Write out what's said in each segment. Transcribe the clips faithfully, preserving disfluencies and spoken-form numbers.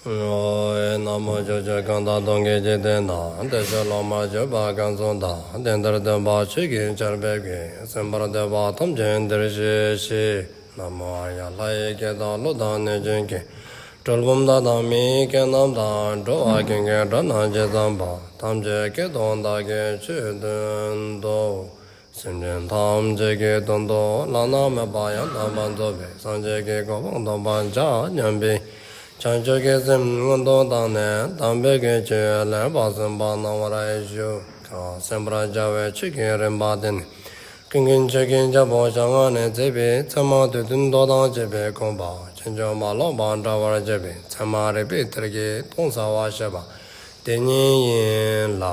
ན་མོ། ཕྱོགས་བཅུ་གང་དག་སྟོང་གི་འཇིག་རྟེན་ན། བདེ་གཤེགས་སློབ་མར་གྱུར་པ་གང་སུ་དག། དེང་འདིར་སྟོན་པ་ཆོས་ཀྱི་ཆར་འབེབས་ཀྱིས། གསན་པར་འདོད་པ་ཐམས་ཅད་འདིར་གཤེགས་ཤིག། ན་མོ། ཨཱརྱ། ལྷ་ཡི་སྐད་དང་ཀླུ་དང་གནོད་སྦྱིན་སྐད། གྲུལ་བུམ་དག་དང་མི་ཡི་སྐད་རྣམས་དང་། འགྲོ་བ་ཀུན་གྱི་སྒྲ་རྣམས་ཇི་ཙམ་པ། ཐམས་ཅད་སྐད་དུ་བདག་གིས་ཆོས་བསྟན་ཏོ། སེམས་ཅན་ཐམས་ཅད་ཀྱི་དོན་དུ་བླ་ན་མེད་པ་ཡང་དག་པར་རྫོགས་པའི་སངས་རྒྱས་ཀྱི་གོ་འཕང་ཐོབ་པར་བྱ་སྙམ་པའི་བྱང་ཆུབ་ཀྱི་སེམས་མངོན་དུ་བཏང་ནས་དམ་པའི་གི་ཆོས་ལེགས་པར་གསན་པ་གནང་བར་ཞུ། གང་གསན་པར་བྱ་བའི་ཆོས་ཀྱི་རིམ་པ་དེ་ནི། ཀུན་མཁྱེན་ཆོས་ཀྱི་རྒྱལ་པོ་ཞལ་སྔ་ནས་མཛད་པའི་ཚད་མ་སྡེ་བདུན་མདོ་དང་བཅས་པའི་དགོངས་པ་ཕྱིན་ཅི་མ་ལོག་པར་འགྲེལ་བར་བྱེད་པའི་ཚད་མ་རིགས་པའི་གཏེར་གྱི་དོན་གསལ་བར་བཤད་པ་དེ་ཉིད་ཡིན་ལ།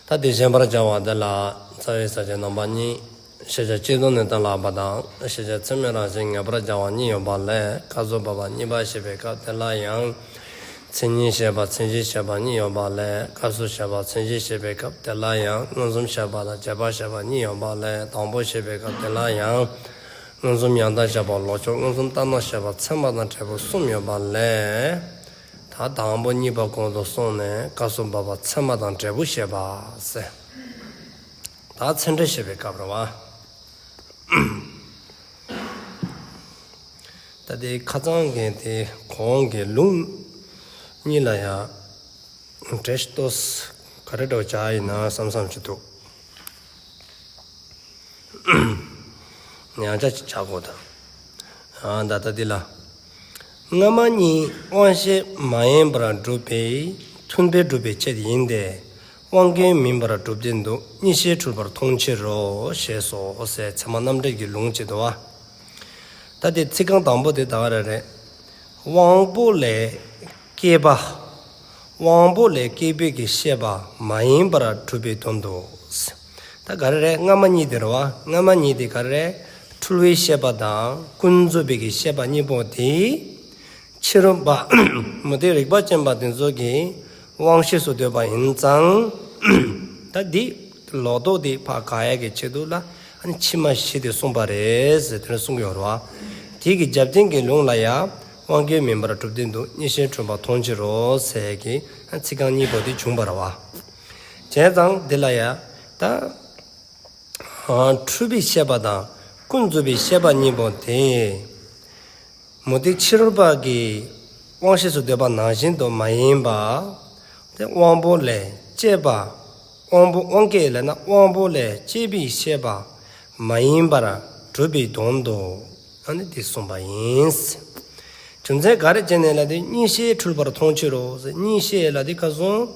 ད་དེ་བཤད་པར་བྱ་བ་དེ་ལ་རྩ་བའི་ས་བཅད་རྣམ་པ་གཉིས། ཤེས་བྱ་སྤྱི་ལྡོག་ནས་གཏན་ལ་དབབ་པ་དང་། ཤེས་བྱ་ཚད་མའི་རང་བཞིན་ངེས་པར་བྱ་བ་གཉིས་ཡོད་པ་ལས། སྐབས་སུ་བབ་པ་གཉིས་པ་བཤད་པའི་སྐབས་དེ་ལ་ཡང་། མཚན་ཉིད་བཤད་པ་མཚན་གཞི་བཤད་པ་གཉིས་ཡོད་པ་ལས། སྐབས་སུ་བཤད་པ་མཚན་གཞི་བཤད་པའི་སྐབས་དེ་ལ་ཡང་། མངོན་སུམ་བཤད་པ་དང་རྗེས་དཔག་བཤད་པ་གཉིས་ཡོད་པ་ལས། དང་པོ་བཤད་པའི་སྐབས་དེ་ལ་ཡང་། མངོན་སུམ་ཡང་དག་བཤད་པ་ལོག་ཕྱོགས། མངོན་སུམ་ལྟར་སྣང་བཤད་པ་ཚད་མ་དང་འབྲས་བུ་གསུམ་ཡོད་པ་ལས། ད་དང་པོ་གཉིས་པ་གོང་དུ་སོང་ནས་སྐབས་སུ་བབ་པ་ཚད་མ་དང་འབྲས་བུ་བཤད་པ་ཟེར། ད་ཚད་འབྲས་བཤད་པའི་སྐབས་རེད་བ། ད་དེ་ཁ་སང་གི་དེ་གོང་གི་ལུང་གཉིས་ལ་ཡང་འབྲེལ་ཏོག་ཙམ་ག་རེ་འདྲ་བོ་ཅིག་ཡིན་ན་བསམ་བསམ་ཅིག་འདུག། ཡང་ཅིག་ཅིག་ཆགས་དགོས་ད། ཨ་ད་ལྟ་འདི་ལ། སྔ་མ་གཉིས་དབང་ཤེས་མ་ཡིན་པར་སྒྲུབ་པའི་མཐུན་དཔེ་སྒྲུབ་པའི་ཆེད་ཡིན་ཏེ། དབང་སྐྱོན་མིན་པར་གྲུབ་བདེན་དུ་གཉིས་ཤེས་འཁྲུལ་པར་མཐོང་ཕྱིར་རོ། ཞེས་སོ་ཟེར་ཚད་མ་རྣམ་འགྲེལ་གྱི་ལུང་ཅིག་འདུག་བ། ད་དེ་ཚིག་རྐང་དང་པོ་དེ་ད་ག་རེ་རེད། དབང་པོ་ལས་སྐྱེས་པ། དབང་པོ་ལས་སྐྱེས་པའི་གི་ཤེས་པ་མ་ཡིན་པར་གྲུབ་པའི་དོན་དུ། ད་ག་རེ་རེད། སྔ་མ་གཉིས་དེ་རེད་བ། སྔ་མ་གཉིས་དེ་ག་རེ་རེད། འཁྲུལ་བའི་ཤེས་པ་དང་ཀུན་རྫོབ་པའི་གི་ཤེས་པ་གཉིས་པོ་དེ། ཕྱི་རོལ་པ་མུ་སྟེགས་རིག་པ་ཅན་པ་དེ་ཚོ་གི་དབང་ཤེས་སུ་འདོད་པ་ཡིན་ཙང་། ད་འདི་ལོག་རྟོག་དེ་ཕར་དགག་ཡག་གི་ཆེད་དུ་ལ་ཨ་ནི་ཕྱི་མ་བཞི་དེ་གསུངས་པ་རེད་ཟེར་དེ་ནས་གསུང་གི་ཡོད་རེད་བ། དེ་གི་རྒྱབ་རྟེན་གྱི་ལུང་ལ་ཡང་དབང་སྐྱོན་མིན་པར་གྲུབ་བདེན་དུ་གཉིས་ཤེས་འཁྲུལ་པ་མཐོང་ཕྱིར་རོ་ཟེར་གྱི་ཚིག་རྐང་གཉིས་པོ་དེ་བྱུང་བ་རེད་བ། བྱས་ཙང་འདི་ལ་ཡང་ད། འཁྲུལ་པའི་ཤེས་པ་དང་ཀུན་རྫོབ་པའི་ཤེས་པ་གཉིས་པོ་དེ། མུ་སྟེགས་ཕྱི་རོལ་པ་གི་དབང་ཤེས་སུ་འདོད་པ་ནང་བཞིན་དུ་མ་ཡིན་པ། དེ་དབང་པོ་ལས་སྐྱེས་པ། དབང་པོ་དབང་སྐྱེས་ལབ་ན་དབང་པོ་ལས་སྐྱེས་པའི་ཤེས་པ་མ་ཡིན་པར་གྲུབ་པའི་དོན་དུ། ཨ་ནི་འདི་གསུངས་པ་ཡིན། རྒྱུ་མཚན་ག་རེ་བྱས་ནས་ལབ་དུས་གཉིས་ཤེས་འཁྲུལ་པར་མཐོང་ཕྱིར་རོ། གཉིས་ཤེས་ལབ་དུས་ག་སོང་།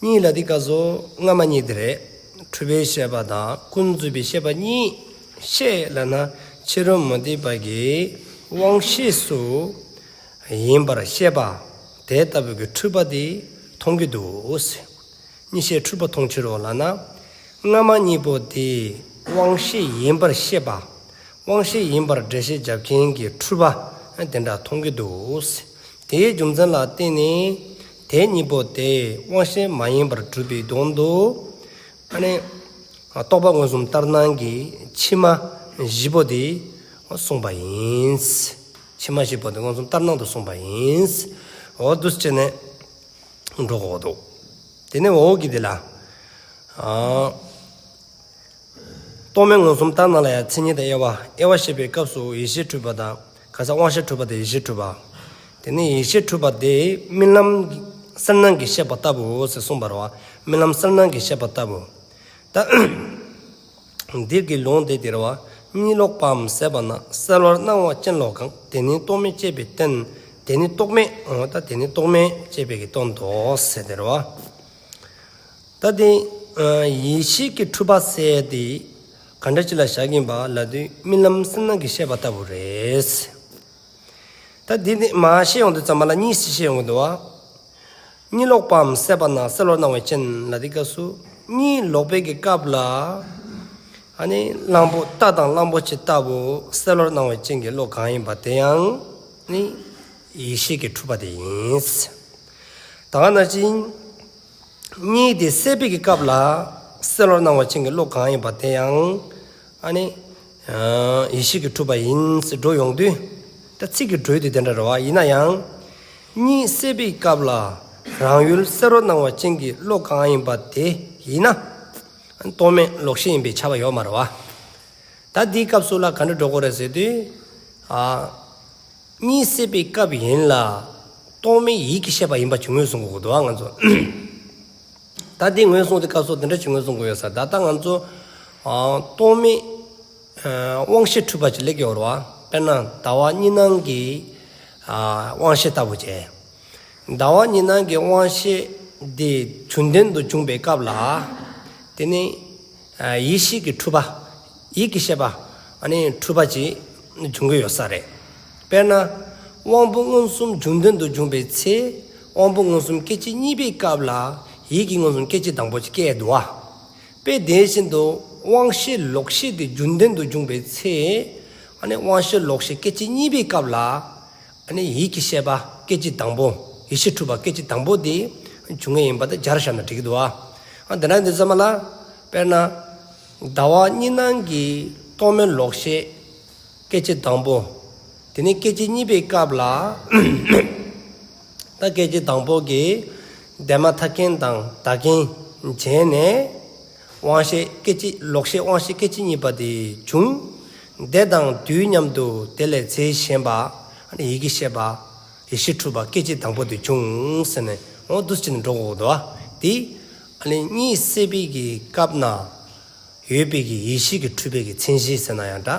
གཉིས་ལབ་དུས་ག་སོང་། སྔ་མ་གཉིས་དེ་རེད། འཁྲུལ་པའི་ཤེས་པ་དང་ཀུན་རྫོབ་པའི་ཤེས་པ་གཉིས། ཤེས་ལབ་ན་ཕྱི་རོལ་མུ་སྟེགས་པ་གི་དབང་ཤེས་སུ་ཡིན་པར་ཤེས་པ། དེ་ལྟ་བུའི་གི་འཁྲུལ་པ་དེ་མཐོང་གི་འདུག། གཉིས་ཤེས་འཁྲུལ་པ་མཐོང་ཕྱིར་རོ་ལབ་ན། སྔ་མ་གཉིས་པོ་དེ་དབང་ཤེས་ཡིན་པར་ཤེས་པ། དབང་ཤེས་ཡིན་པར་འགྲེལ་བཤད་རྒྱབ་མཁན་གྱི་འཁྲུལ་པ་དེ་འདྲ་མཐོང་གི་འདུག། དེའི་རྒྱུ་མཚན་ལ་བརྟེན་ནས་དེ་གཉིས་པོ་དེ་དབང་ཤེས་མ་ཡིན་པར་གྲུབ་པའི་དོན་དུ། ཨ་ནི་རྟོག་པ་མངོན་སུམ་ལྟར་སྣང་གི་ཕྱི་མ་བཞི་པོ་དེ་གསུངས་པ་ཡིན། ཕྱི་མ་བཞི་པོ་དེ་མངོན་སུམ་ལྟར་སྣང་དུ་གསུངས་པ་ཡིན། འོ་འདུག་སེ་བྱས་ནས་འགྲོ་དགོས་འདུག། དེ་ནས་འོག་གི་དེ་ལ། ཨ། རྟོག་མེད་མངོན་སུམ་ལྟར་སྣང་ལ་ཡང་མཚན་ཉིད་དང་དབྱེ་བ། དབྱེ་བ་བཤད་པའི་སྐབས་སུ་ཡིད་ཤེས་འཁྲུལ་པ་དང་། ག་ས་དབང་ཤེས་འཁྲུལ་པ་དང་ཡིད་ཤེས་འཁྲུལ་པ། དེ་ནས་ཡིད་ཤེས་འཁྲུལ་པ་དེ་རྨི་ལམ་གསལ་སྣང་གི་ཤེས་པ་ལྟ་བུའོ་ཟེར་གསུངས་པ་རེད་བ། རྨི་ལམ་གསལ་སྣང་གི་ཤེས་པ་ལྟ་བུ། ད་འདིར་གྱི་ལུང་དེ་དེ་རེད་བ། གཉིད་ལོག་པའམ་སད་པ་ན་གསལ་བར་སྣང་བ་ཅན་ལོག་གམ། དེ་ནི་རྟོག་མེད་ཅེས་པའི་སྟོན། དེ་ནི་རྟོག་མེད། འོ་ད་དེ་ནི་རྟོག་མེད་ཅེས་པའི་གི་དོན་ཏོ་ཟེར་དེ་རེད་བ། ད་དེ་ཡིད་ཤེས་ཀྱི་འཁྲུལ་པ་ཟེར་དེ་ག་འདྲ་ཅིག་ལ་བཞག་གིན་པ་ལབ་དུས་རྨི་ལམ་གསལ་སྣང་གི་ཤེས་པ་ལྟ་བུ་རེད། ད་དེ་ནི་མ་ཤེས་ཡོང་དུས་ཙམ་པ་ལ་གཉིས་སུ་ཤེས་ཡོང་གི་འདུག་བ། གཉིད་ལོག་པའམ་སད་པ་ན་གསལ་བར་སྣང་བ་ཅན་ལབ་དུས་སྐབས་སུ་གཉིད་ལོག་པའི་གི་སྐབས་ལ་ཨ་ནི་གླང་པོ་རྟ་དང་གླང་པོ་ཆེ་ལྟ་བུ་གསལ་བར་སྣང་བ་ཅན་གྱི་བློ་གང་ཡིན་པ་དེ་ཡང་ནི་ཡིད་ཤེས་ཀྱི་འཁྲུལ་པ་དེ་ཡིན། ད་ག་ནང་བཞིན་གཉིད་དེ་སད་པའི་གི་སྐབས་ལ་གསལ་བར་སྣང་བ་ཅན་གྱི་བློ་གང་ཡིན་པ་དེ་ཡང་ཨ་ནི་ ཡེ་ཤེས་ཀྱིས་འཁྲུལ་པ་ཡིན་ཟེར་འགྲོ་ཡོང་དུས། ད་ཚིག་གི་འགྲོས་དེ་དེ་འདྲ་རེད་བ། ཡིན་ན་ཡང་། གཉིད་སད་པའི་སྐབས་ལ་རང་ཡུལ་གསལ་བར་སྣང་བ་ཅན་གྱི་བློ་གང་ཡིན་པ་དེ་ཡིན་ན། རྟོག་མེད་ལོག་ཤེས་ཡིན་པས་ཁྱབ་པ་ཡོད་མ་རེད་བ། ད་འདིའི་སྐབས་སུ་ལ་ག་འདྲ་འགྲོ་དགོས་རེད་ཟེར་དུས། ཨ། གཉིད་སད་པའི་སྐབས་ཡིན་ལ། རྟོག་མེད་ཡིད་ཀྱི་ཤེས་པ་ཡིན་པ་ཅིག་ངོས་བཟུང་དགོས་འདུག་ཨ། ང་ཚོ། ད་འདི་ངོས་བཟུང་དུས་སྐབས་སུ་འདི་འདྲ་ཅིག་ངོས་བཟུང་དགོས་ཡོད་ས། ད་ལྟ་ང་ཚོ། ཨ། རྟོག་མེད། ཨ། དབང་ཤེས་འཁྲུལ་པ་ཅིག་སླེབས་ཀྱི་ཡོད་རེད་བ། དཔེར་ན་ཟླ་བ་གཉིས་སྣང་གི། ཨ། དབང་ཤེས་ལྟ་བུ་བྱས། ཟླ་བ་གཉིས་སྣང་གི་དབང་ཤེས་དེ་རྒྱུན་ལྡན་དུ་བྱུང་བའི་སྐབས་ལ། དེ་ནི། ཨ། ཡེ་ཤེས་ཀྱི་འཁྲུལ་པ། ཡིད་ཀྱི་ཤེས་པ། ཨ་ནི་འཁྲུལ་པ་ཅིག་འབྱུང་གི་ཡོད་ས་རེད། དཔེར་ན། དབང་པོ་མངོན་སུམ་རྒྱུན་ལྡན་དུ་བྱུང་བའི་ཚེ། དབང་པོ་མངོན་སུམ་སྐད་ཅིག་གཉིས་པའི་སྐབས་ལ། ཡིད་ཀྱི་མངོན་སུམ་སྐད་ཅིག་དང་པོ་ཅིག་སྐྱེས་འདུག་བ། དཔེ་དེ་བཞིན་དུ་དབང་ཤེས་ལོག་ཤེས་དེ་རྒྱུན་ལྡན་དུ་བྱུང་བའི་ཚེ། ཨ་ནི་དབང་ཤེས་ལོག་ཤེས་སྐད་ཅིག་གཉིས་པའི་སྐབས་ལ། ཨ་ནི་ཡིད་ཀྱི་ཤེས་པ་སྐད་ཅིག་དང་པོ། ཡེ་ཤེས་འཁྲུལ་པ་སྐད་ཅིག་དང་པོ་དེ་འབྱུང་ངེས་ཡིན་པ་དེ་སྦྱར་བཞག་ན་འགྲིག་གི་འདུག་ཨ། ཨ། དེ་འདྲ་ཡིན་དུས་ཙམ་པ་ལ། དཔེར་ན། ཟླ་བ་གཉིས་སྣང་གི་རྟོག་མེད་ལོག་ཤེས་སྐད་ཅིག་དང་པོ། དེ་ནས་སྐད་ཅིག་གཉིས་པའི་སྐབས་ལ། ད་སྐད་ཅིག་དང་པོ་གི་དེ་མ་ཐག་རྐྱེན་དང་བདག་རྐྱེན་བྱས་ནས། དབང་ཤེས་སྐད་ཅིག་ལོག་ཤེས་དབང་ཤེས་སྐད་ཅིག་གཉིས་པ་དེ་བྱུང་། དེ་དང་དུས་མཉམ་དུ་དེ་ལས་རྫས་གཞན་པ། ཨ་ནི་ཡིད་ཀྱི་ཤེས་པ། ཡེ་ཤེས་འཁྲུལ་པ་སྐད་ཅིག་དང་པོ་དེ་བྱུང་ཟེར་ནས། འོ་འདུག་སེ་བྱས་ནས་འགྲོ་དགོས་འདུག་བ། དེ། ཨ་ནི་གཉིད་སད་པའི་གི་སྐབས་ན་ཡོད་པའི་གི་ཡེ་ཤེས་ཀྱི་འཁྲུལ་པའི་གི་མཚན་གཞི་ཟེར་ན་ཡང་འདྲ།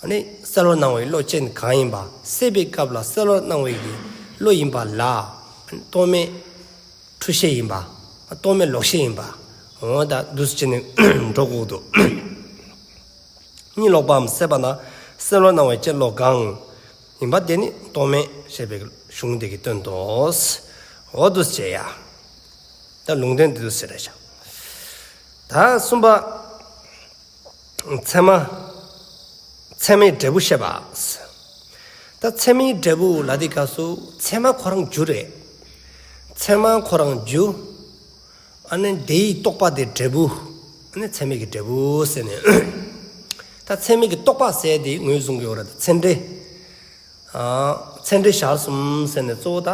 ཨ་ནི་གསལ་བར་སྣང་བའི་བློ་ཅན་གང་ཡིན་པ། སད་པའི་སྐབས་ལ་གསལ་བར་སྣང་བའི་གི་བློ་ཡིན་པ་ལ། རྟོག་མེད་འཁྲུལ་ཤེས་ཡིན་པ། རྟོག་མེད་ལོག་ཤེས་ཡིན་པ། འོ་ད་འདུག་སེ་བྱས་ནས་འགྲོ་དགོས་འདུག། གཉིད་ལོག་པའམ་སད་པ་ན་གསལ་བར་སྣང་བའི་ཅན་བློ་གང་ཡིན་པ་དེ་ནི་རྟོག་མེད་ཞེས་པའི་གཞུང་དེ་གིས་སྟོན་ཏོ། འོ་འདུག་སེ་བྱས་ཡ། ད་ལུང་བསྟན་དེ་འདུག་སེ་རེད་ཤག། ད་གསུམ་པ། མཚན་མ། མཚན་མའི་འབྲས་བུ་བཤད་པ། ད་མཚན་མའི་འབྲས་བུ་ལབ་དུས་སྐབས་སུ་མཚན་མ་ཁོ་རང་རྒྱུ་རེད། མཚན་མ་ཁོ་རང་རྒྱུ། ཨ་ནི་དེའི་རྟོག་པ་དེ་འབྲས་བུ། ཨ་ནི་མཚན་མའི་གི་འབྲས་བུ་ཟེར་ནས། ད་མཚན་མའི་གི་རྟོག་པ་ཟེར་དེ་ངོས་བཟུང་གི་ཡོད་རེད། ད་ཚད་འབྲས། ཨ། ཚད་འབྲས་གཞལ་གསུམ་ཟེར་ནས་གཙོ་བོ་ད་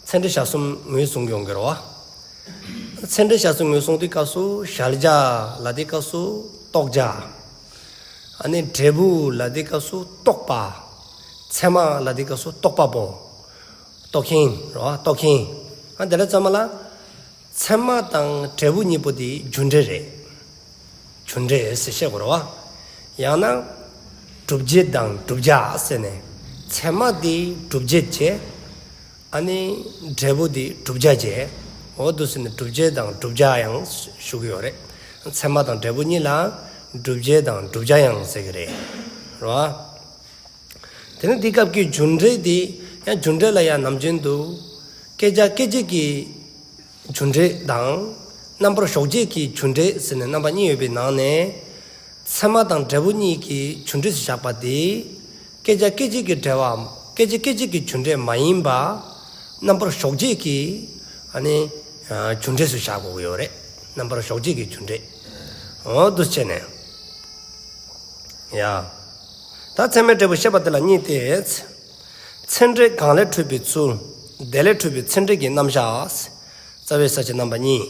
ཚད་འབྲས་གཞལ་གསུམ་ངོས་བཟུང་གི་ཡོང་གི་རེད་བ། ཚད་འབྲས་གཞལ་གསུམ་ངོས་བཟུང་དུས་སྐབས་སུ་གཞལ་བྱ་ལབ་དུས་སྐབས་སུ་རྟོགས་བྱ། ཨ་ནི་འབྲས་བུ་ལབ་དུས་སྐབས་སུ་རྟོག་པ། མཚན་མ་ལབ་དུས་སྐབས་སུ་རྟོག་པ་པོ། རྟོག་མཁན་རེད་བ། རྟོག་མཁན། ཨ་དེ་འདྲ་ཙམ་པ་ལ། མཚན་མ་དང་འབྲས་བུ་གཉིས་པོ་དེ་རྒྱུ་འབྲས་རེད། རྒྱུ་འབྲས་ཟེར་བཤད་དགོས་རེད་བ། ཡང་ན། སྒྲུབ་བྱེད་དང་བསྒྲུབ་བྱ་ཟེར་ནས། མཚན་མ་དེ་སྒྲུབ་བྱེད་བྱས། ཨ་ནི་འབྲས་བུ་དེ་བསྒྲུབ་བྱ་བྱས། འོ་འདུག་སེ་ནས་སྒྲུབ་བྱེད་དང་བསྒྲུབ་བྱ་ཡང་ཞུ་གི་ཡོད་རེད། མཚན་མ་དང་འབྲས་བུ་གཉིས་ལ་སྒྲུབ་བྱེད་དང་བསྒྲུབ་བྱ་ཡང་ཟེར་གི་རེད། རེད་བ། དེ་ནས་འདི་སྐབས་ཀྱི་རྒྱུ་འབྲས་དེ་ཡང་རྒྱུ་འབྲས་ལ་ཡང་ནམ་རྒྱུན་དུ། བསྐྱེད་བྱ་སྐྱེད་བྱེད་ཀྱི་རྒྱུ་འབྲས་དང་། རྣམ་པར་གཞག་བྱེད་ཀྱི་རྒྱུ་འབྲས་ཟེར་ནས་རྣམ་པ་གཉིས་ཡོད་པའི་ནང་ནས། མཚན་མ་དང་འབྲས་བུ་གཉིས་ཀྱི་རྒྱུ་འབྲས་སུ་བཞག་པ་དེ། བསྐྱེད་བྱ་སྐྱེད་བྱེད་ཀྱི་འབྲེལ་བའམ་བསྐྱེད་བྱ་སྐྱེད་བྱེད་ཀྱི་རྒྱུ་འབྲས་མ་ཡིན་པ། རྣམ་པར་གཞག་བྱེད་ཀྱི། ཨ་ནི། རྒྱུ་འབྲས་སུ་བཞག་དགོས་ཀྱི་ཡོད་རེད། རྣམ་པར་གཞག་བྱེད་ཀྱི་རྒྱུ་འབྲས། འོ་འདུག་སེ་བྱས་ནས། ཡ། ད་མཚན་མའི་འབྲས་བུ་བཤད་པ་དེ་ལ་གཉིས་ཏེ། ཚད་འབྲས་གང་ལས་འཕྲོས་པའི་ཚུལ། དེ་ལས་འཕྲོས་པའི་ཚད་འབྲས་ཀྱི་རྣམ་གཞག། རྩ་བའི་ས་བཅད་རྣམ་པ་གཉིས།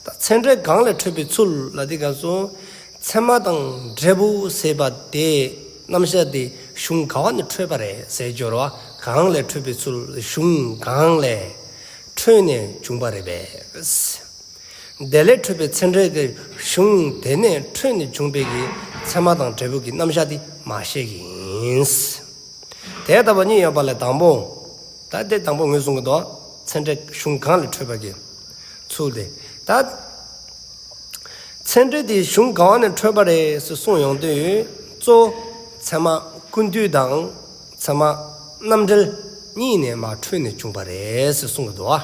ད་ཚད་འབྲས་གང་ལས་འཕྲོས་པའི་ཚུལ་ལབ་དུས་སྐབས་སུ། མཚན་མ་དང་འབྲས་བུ་ཟེར་བ་དེ། རྣམ་གཞག་དེ་གཞུང་ག་བ་ནས་འཕྲོས་པ་རེད་ཟེར་སྦྱོར་བ། གང་ལས་འཕྲོས་པའི་ཚུལ། གཞུང་གང་ལས་འཕྲོས་ནས་བྱུང་བ་རེད་པས། དེ་ལས་འཕྲོས་པའི་ཚད་འབྲས་ཀྱི་གཞུང་དེ་ནས་འཕྲོས་ནས་བྱུང་བའི་གི་མཚན་མ་དང་འབྲས་བུ་གི་རྣམ་གཞག་དེ་མ་བཤད་ཀྱི་ཡིན། དེ་ལྟ་བུ་གཉིས་ཡོད་པ་ལས་དང་པོ། ད་དེ་དང་པོ་ངོས་བཟུང་གི་འདུག། ཚད་འབྲས་གཞུང་གང་ལས་འཕྲོས་པ་གི་ཚུལ་དེ། ད་ཚད་འབྲས་དེ་གཞུང་གང་ནས་འཕྲོས་པ་རེད་ཟེར་གསུངས་ཡོང་དུས། གཙོ་བོ་ཚད་མ་ཀུན་བཏུས་དང་ཚད་མ་རྣམ་འགྲེལ་གཉིས་ནས་མར་འཕྲོས་ནས་བྱུང་བ་རེད་ཟེར་གསུངས་གི་འདུག་ཨ།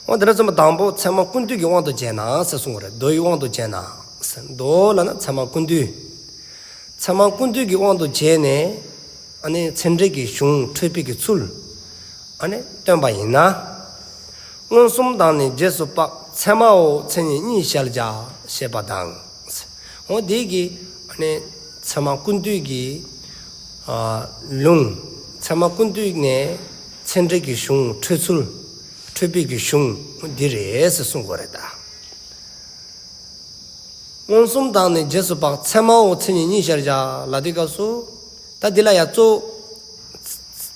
འོ་དེ་འདྲ་ཙམ་པ་དང་པོ་ཚད་མ་ཀུན་བཏུས་ཀྱི་དབང་དུ་བྱས་ན་ཟེར་གསུངས་པ་རེད། མདོ་ཡི་དབང་དུ་བྱས་ན་ཟེར། མདོ་ལབ་ན་ཚད་མ་ཀུན་བཏུས། ཚད་མ་ཀུན་བཏུས་ཀྱི་དབང་དུ་བྱས་ནས། ཨ་ནི་ཚད་འབྲས་ཀྱི་གཞུང་འཕྲོས་པའི་གི་ཚུལ། ཨ་ནི་སྟོན་པ་ཡིན་ན། མངོན་སུམ་དང་ནི་རྗེས་སུ་དཔག། ཚད་མའོ་མཚན་ཉིད་གཉིས་གཞལ་བྱ། ཞེས་པ་དང་། འོ་དེ་གི་ཨ་ནི་ ཚད་མ་ཀུན་བཏུས་ཀྱི་ཨ་ལུང་། ཚད་མ་ཀུན་བཏུས་ནས་ཚད་འབྲས་ཀྱི་གཞུང་འཕྲོས་ཚུལ། འཕྲོས་པའི་གི་གཞུང་འདི་རེད་ཟེར་གསུང་དགོས་རེད་ད། མངོན་སུམ་དང་ནི་རྗེས་སུ་དཔག་ཚད་མའོ་མཚན་ཉིད་གཉིས་གཞལ་བྱ་ལབ་དུས་སྐབས་སུ། ད་འདི་ལ་ཡ་གཙོ་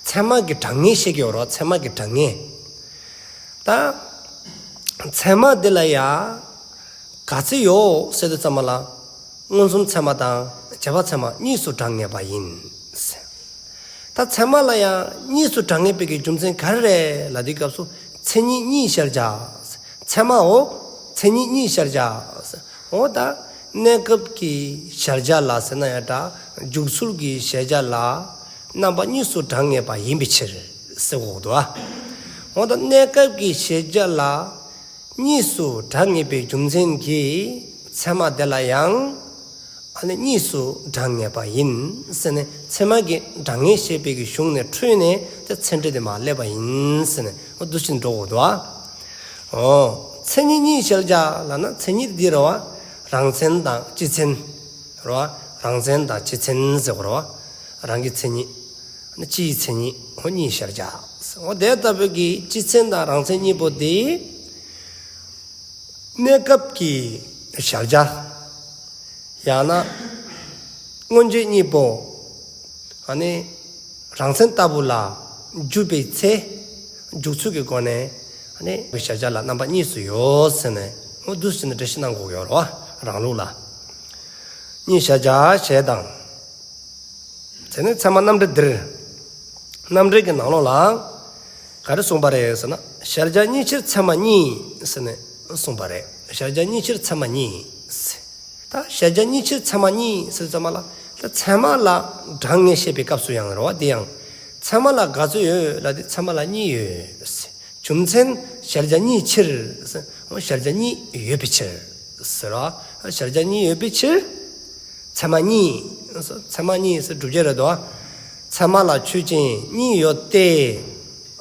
ཚད་མ་གི་གྲངས་ངེས་བཤད་ཀྱི་ཡོད་རེད་བ། ཚད་མ་གི་གྲངས་ངེས། ད་ཚད་མ་འདི་ལ་ཡ་ག་ཚོད་ཡོད་ཟེར་དུས་ཙམ་པ་ལ། མངོན་སུམ་ཚད་མ་དང་རྗེས་དཔག་ཚད་མ་གཉིས་སུ་གྲངས་ངེས་པ་ཡིན། ད་ཚད་མ་ལ་ཡང་གཉིས་སུ་གྲངས་ངེས་པའི་གི་རྒྱུ་མཚན་ག་རེ་རེད་ལབ་དུས་སྐབས་སུ། མཚན་ཉིད་གཉིས་གཞལ་བྱ། ཚད་མའོ། མཚན་ཉིད་གཉིས་གཞལ་བྱ། འོ་ད་གནས་སྐབས་ཀྱི་གཞལ་བྱ་ལ་ཟེར་ན་ཡང་འདྲ། འཇུག་ཚུལ་གྱི་གཞལ་བྱ་ལ་རྣམ་པ་གཉིས་སུ་གྲངས་ངེས་པ་ཡིན་པའི་ཕྱིར་ཟེར་གོ་འདུག་ཨ། འོ་ད་གནས་སྐབས་ཀྱི་གཞལ་བྱ་ལ་གཉིས་སུ་གྲངས་ངེས་པའི་རྒྱུ་མཚན་གྱིས་ཚད་མ་དེ་ལ་ཡང་ཨ་ནི་གཉིས་སུ་གྲངས་ངེས་པ་ཡིན་ཟེར་ནས། ཚད་མ་གི་གྲངས་ངེས་བཤད་པའི་གི་གཞུང་ནས་འཕྲོས་ནས་དེ་ཚད་འབྲས་དེ་མར་སླེབས་པ་ཡིན་ཟེར་ནས། འོ་འདུག་སེ་འགྲོ་དགོས་འདུག་ཨ། འོ། མཚན་ཉིད་གཉིས་གཞལ་བྱ་ལབ་ན་མཚན་ཉིད་འདི་རེད་བ། རང་མཚན་དང་སྤྱི་མཚན་རེད་བ། རང་མཚན་དང་སྤྱི་མཚན་ཟེར་དགོས་རེད་བ། རང་གི་མཚན་ཉིད། སྤྱིའི་མཚན་ཉིད། འོ་གཉིས་གཞལ་བྱ། འོ་དེ་ལྟ་བུའི་གི་སྤྱི་མཚན་དང་རང་མཚན་གཉིས་པོ་དེ། གནས་སྐབས་ཀྱི་གཞལ་བྱ། ཡང་ན་མངོན་རྗེས་གཉིས་པོ། ཨ་ནི་རང་མཚན་ལྟ་བུ་ལ་འཇུག་པའི་ཚེ། འཇུག་ཚུལ་གྱི་སྒོ་ནས་ཨ་ནི་གཞལ་བྱ་ལ་རྣམ་པ་གཉིས་སུ་ཡོད་ཟེར་ནས། འོ་འདུག་སེ་བྱས་ནས་འགྲེལ་བཤད་གནང་དགོས་ཀྱི་ཡོད་རེད་བ། རང་ལུགས་ལ། གཉིས་གཞལ་བྱ་ཞེས་དང་། དེ་ནས་ཚད་མ་རྣམ་འགྲེལ་འདིར། རྣམ་འགྲེལ་གྱི་ནང་ལོགས་ལ་ག་རེ་གསུངས་པ་རེད་ཟེར་ན། གཞལ་བྱ་གཉིས་ཕྱིར་ཚད་མ་གཉིས་ཟེར་ནས་གསུངས་པ་རེད། གཞལ་བྱ་གཉིས་ཕྱིར་ཚད་མ་གཉིས་ཟེར། ད་གཞལ་བྱ་གཉིས་ཕྱིར་ཚད་མ་གཉིས་ཟེར་ཙམ་པ་ལ། ད་ཚད་མ་ལ་གྲངས་ངེས་བཤད་པའི་སྐབས་སུ་ཡང་རེད་བ། དེ་ཡང་ཚད་མ་ལ་ག་ཚོད་ཡོད་ལབ་དུས་ཚད་མ་ལ་གཉིས་ཡོད་ཟེར། རྒྱུ་མཚན་གཞལ་བྱ་གཉིས་ཕྱིར་ཟེར། འོ་གཞལ་བྱ་གཉིས་ཡོད་པའི་ཕྱིར་ཟེར་རོ། གཞལ་བྱ་གཉིས་ཡོད་པའི་ཕྱིར། ཚད་མ་གཉིས། ཚད་མ་གཉིས་ཟེར་སྒྲུབ་བྱེད་རེད་དོ། ཚད་མ་ལ་ཆོས་ཅན་གཉིས་ཡོད་དེ།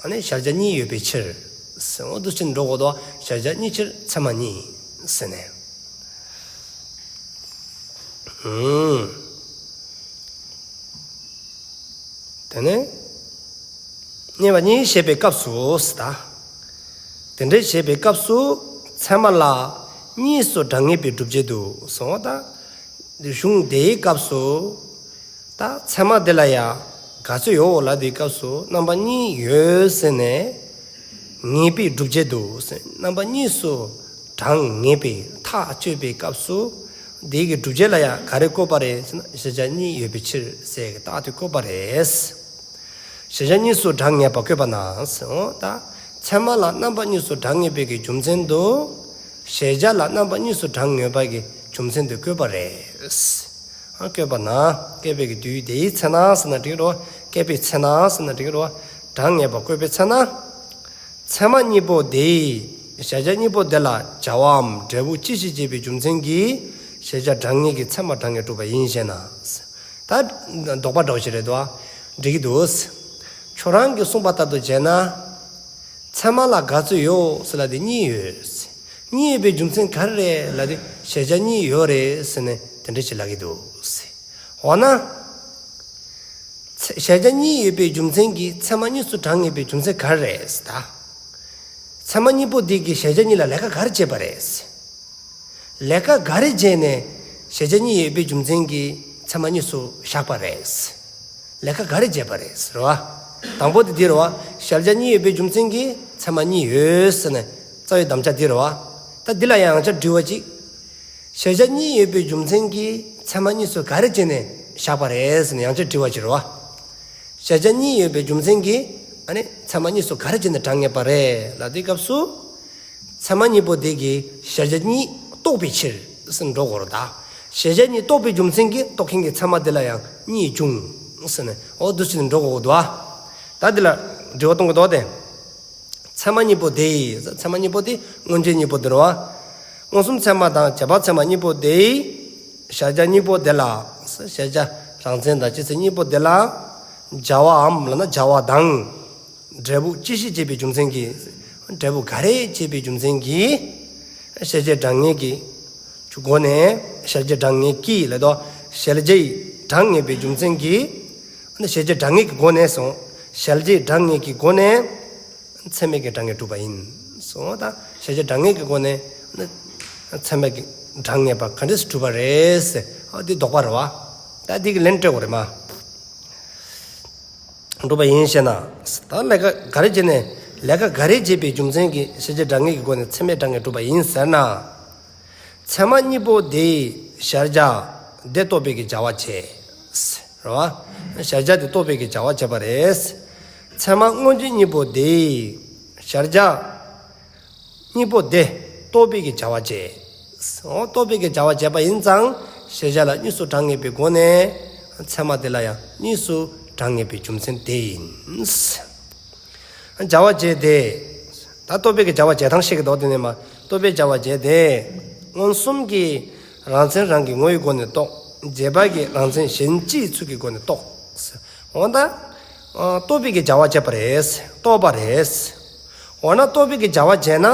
ཨ་ནི་གཞལ་བྱ་གཉིས་ཡོད་པའི་ཕྱིར་ཟེར། འོ་འདུག་སེ་འགྲོ་དགོས་དོ། གཞལ་བྱ་གཉིས་ཕྱིར་ཚད་མ་གཉིས་ཟེར་ནས། ཨུམ། དེ་ནས་གཉིས་པ་གཉིས་བཤད་པའི་སྐབས་སུ་ཟེར་ད། དེ་འདྲའི་བཤད་པའི་སྐབས་སུ་ཚད་མ་ལ་གཉིས་སུ་གྲངས་ངེས་པའི་སྒྲུབ་བྱེད་དུ་གསུངས་པ་དང་། གཞུང་དེའི་སྐབས་སུ་ད་ཚད་མ་དེ་ལ་ཡང་ག་ཚོད་ཡོད་ལབ་དུས་སྐབས་སུ་རྣམ་པ་གཉིས་ཡོད་ཟེར་ནས། ངེས་པའི་སྒྲུབ་བྱེད་དུ་ཟེར། རྣམ་པ་གཉིས་སུ་གྲངས་ངེས་པའི་ཐག་གཅོད་པའི་སྐབས་སུ། དེའི་གི་སྒྲུབ་བྱེད་ལ་ཡང་ག་རེ་བཀོད་པ་རེད་ཟེར་ན། གཞལ་བྱ་གཉིས་ཡོད་པའི་ཕྱིར་ཟེར་གི་རྟགས་དེ་བཀོད་པ་རེད། གཞལ་བྱ་གཉིས་སུ་གྲངས་ངེས་པ་བཀོད་པ་ན་ཟེར། འོ་ད་ཚད་མ་ལ་རྣམ་པ་གཉིས་སུ་གྲངས་ངེས་པའི་གི་རྒྱུ་མཚན་དུ། གཞལ་བྱ་ལ་རྣམ་པ་གཉིས་སུ་གྲངས་ངེས་པ་གི་རྒྱུ་མཚན་དུ་བཀོད་པ་རེད། ཨ་བཀོད་པ་ན། བཀོད་པའི་གི་དུས་དེའི་ཚེ་ན་ཟེར་ན་འགྲིག་རོ། བཀོད་པའི་ཚེ་ན་ཟེར་ན་འགྲིག་རོ། གྲངས་ངེས་པ་བཀོད་པའི་ཚེ་ན། ཚད་མ་གཉིས་པོ་དེ། གཞལ་བྱ་གཉིས་པོ་དེ་ལ་བྱ་བའམ་འབྲས་བུ་ཅི་ཞིག་བྱེད་པའི་རྒྱུ་མཚན་གྱིས་གཞལ་བྱ་གྲངས་ངེས་ཀྱི་ཚད་མ་གྲངས་ངེས་གྲུབ་པ་ཡིན་ཞེ་ན། ད་དོགས་པ་འདྲ་བོ་ཞིག་རེད་དོ། འགྲིག་གི་འདུག། ཁྱོད་རང་གིས་གསུངས་པ་ལྟར་དུ་བྱས་ན། ཚད་མ་ལ་ག་ཚོད་ཡོད་ཟེར་ལབ་དུས་གཉིས་ཡོད། གཉིས་ཡོད་པའི་རྒྱུ་མཚན་ག་རེ་རེད་ལབ་དུས་གཞལ་བྱ་གཉིས་ཡོད་རེད་ཟེར་ནས་དེ་འདྲ་ཞིག་ལབ་ཀྱི་འདུག། འོ་ན། ཚ- གཞལ་བྱ་གཉིས་ཡོད་པའི་རྒྱུ་མཚན་གྱིས་ཚད་མ་གཉིས་སུ་གྲངས་ངེས་པའི་རྒྱུ་མཚན་ག་རེ་རེད་ཟེར་ད། ཚད་མ་གཉིས་པོ་འདི་གིས་གཞལ་བྱ་གཉིས་ལ་ལས་ཀ་ག་རེ་བྱས་པ་རེད་ཟེར། ལས་ཀ་ག་རེ་བྱས་ནས་གཞལ་བྱ་གཉིས་ཡོད་པའི་རྒྱུ་མཚན་གྱིས་ཚད་མ་གཉིས་སུ་བཞག་པ་རེད་ཟེར། ལས་ཀ་ག་རེ་བྱས་པ་རེད་ཟེར་བ། དང་པོ་དེ་འདི་རེད་བ། གཞལ་བྱ་གཉིས་ཡོད་པའི་རྒྱུ་མཚན་གྱིས་ཚད་མ་གཉིས་ཡོད་ཟེར་ནས་རྩ་བའི་དམ་བཅའ་འདི་རེད་བ། ད་འདི་ལ་ཡང་བསྐྱར་དྲི་བ་གཅིག། གཞལ་བྱ་གཉིས་ཡོད་པའི་རྒྱུ་མཚན་གྱིས་ཚད་མ་གཉིས་སུ་ག་རེ་བྱས་ནས་བཞག་པ་རེད་ཟེར་ནས་ཡང་བསྐྱར་དྲི་བ་ཅིག་རེད་བ། གཞལ་བྱ་གཉིས་ཡོད་པའི་རྒྱུ་མཚན་གྱིས་ཨ་ནི་ཚད་མ་གཉིས་སུ་ག་རེ་བྱས་ནས་གྲངས་ངེས་པ་རེད་ལབ་དུས་སྐབས་སུ། ཚད་མ་གཉིས་པོ་དེ་གིས་གཞལ་བྱ་གཉིས་རྟོགས་པའི་ཕྱིར་ཟེར་འགྲོ་དགོས་རེད་ད། གཞལ་བྱ་གཉིས་རྟོགས་པའི་རྒྱུ་མཚན་གྱིས་རྟོགས་མཁན་གྱི་ཚད་མ་དེ་ལ་ཡང་གཉིས་འབྱུང་ཟེར་ནས། འོ་འདུག་སེ་འགྲོ་དགོས་འདུག་ཨ། ད་འདི་ལ་དྲི་བ་གཏོང་གི་འདུག་སྟེ། ཚད་མ་གཉིས་པོ་དེ། ཚད་མ་གཉིས་པོ་དེ་མངོན་རྗེས་གཉིས་པོ་དེ་རེད་བ། མངོན་སུམ་ཚད་མ་དང་རྗེས་དཔག་ཚད་མ་གཉིས་པོ་དེ། གཞལ་བྱ་གཉིས་པོ་དེ་ལ། གཞལ་བྱ་རང་མཚན་དང་སྤྱི་མཚན་གཉིས་པོ་དེ་ལ། བྱ་བའམ་ལབ་ན་བྱ་བ་དང་། འབྲས་བུ་ཅི་ཞིག་བྱེད་པའི་རྒྱུ་མཚན་གྱིས། འབྲས་བུ་ག་རེ་བྱེད་པའི་རྒྱུ་མཚན་གྱིས། གཞལ་བྱའི་གྲངས་ངེས་ཀྱི་སྒོ་ནས། གཞལ་བྱའི་གྲངས་ངེས་ཀྱིས་ལབ་དུས། གཞལ་བྱའི་ གྲངས་ངེས་པའི་རྒྱུ་མཚན་གྱིས། ཨ་ནི་གཞལ་བྱའི་གྲངས་ངེས་ཀྱི་སྒོ་ནས་སོ། གཞལ་བྱའི་གྲངས་ངེས་ཀྱི་སྒོ་ནས་ཚད་མའི་གི་གྲངས་ངེས་གྲུབ་པ་ཡིན། སོ་ད་གཞལ་བྱའི་གྲངས་ངེས་ཀྱི་སྒོ་ནས་ཚད་མའི་གི་གྲངས་ངེས་པ་ག་འདྲས་གྲུབ་པ་རེད་ཟེར། ཨ་འདི་དོགས་པ་རེད་བ། ད་འདི་གི་ལན་སྤྲོད་དགོས་རེད་མ། གྲུབ་པ་ཡིན་ཞེ་ན། ད་ལས་ཀ་ག་རེ་བྱས་ནས། ལས་ཀ་ག་རེ་བྱས་པའི་རྒྱུ་མཚན་གྱིས་གཞལ་བྱའི་གྲངས་ངེས་ཀྱི་སྒོ་ནས་ཚད་མའི་གྲངས་ངེས་གྲུབ་པ་ཡིན་ཟེར་ན། ཚད་མ་གཉིས་པོ་དེའི་གཞལ་བྱ་དེ་རྟོགས་པའི་གི་བྱ་བ་བྱས། རེད་བ། གཞལ་བྱ་དེ་རྟོགས་པའི་གི་བྱ་བ་བྱས་པ་རེད། ཚད་མ་མངོན་རྗེས་གཉིས་པོ་དེའི་གཞལ་བྱ་གཉིས་པོ་དེ་རྟོགས་པའི་གི་བྱ་བ་བྱས། འོ་རྟོགས་པའི་གི་བྱ་བ་བྱས་པ་ཡིན་ཙང་གཞལ་བྱ་ལ་གཉིས་སུ་གྲངས་ངེས་པའི་སྒོ་ནས་ཚད་མ་དེ་ལ་ཡང་གཉིས་སུ་གྲངས་ངེས་པའི་རྒྱུ་མཚན་དེ་ཡིན། བྱ་བ་བྱས་ཏེ། ད་རྟོགས་པའི་གི་བྱ་བ་བྱེད་སྟངས་ཤེས་ཀྱི་འདུག་དེ་ནས་མ་རྟོགས་པའི་བྱ་བ་བྱས་ཏེ། མངོན་སུམ་གྱིས་རང་མཚན་རང་གི་ངོ་བོའི་སྒོ་ནས་རྟོགས། རྗེས་དཔག་གིས་རང་མཚན་གཞན་སྤྱིའི་ཚུལ་གྱི་སྒོ་ནས་རྟོགས། འོ་ད། ཨ་རྟོགས་པའི་གི་བྱ་བ་བྱས་པ་རེད། རྟོགས་པ་རེད། འོ་ན་རྟོགས་པའི་གི་བྱ་བ་བྱས་ན།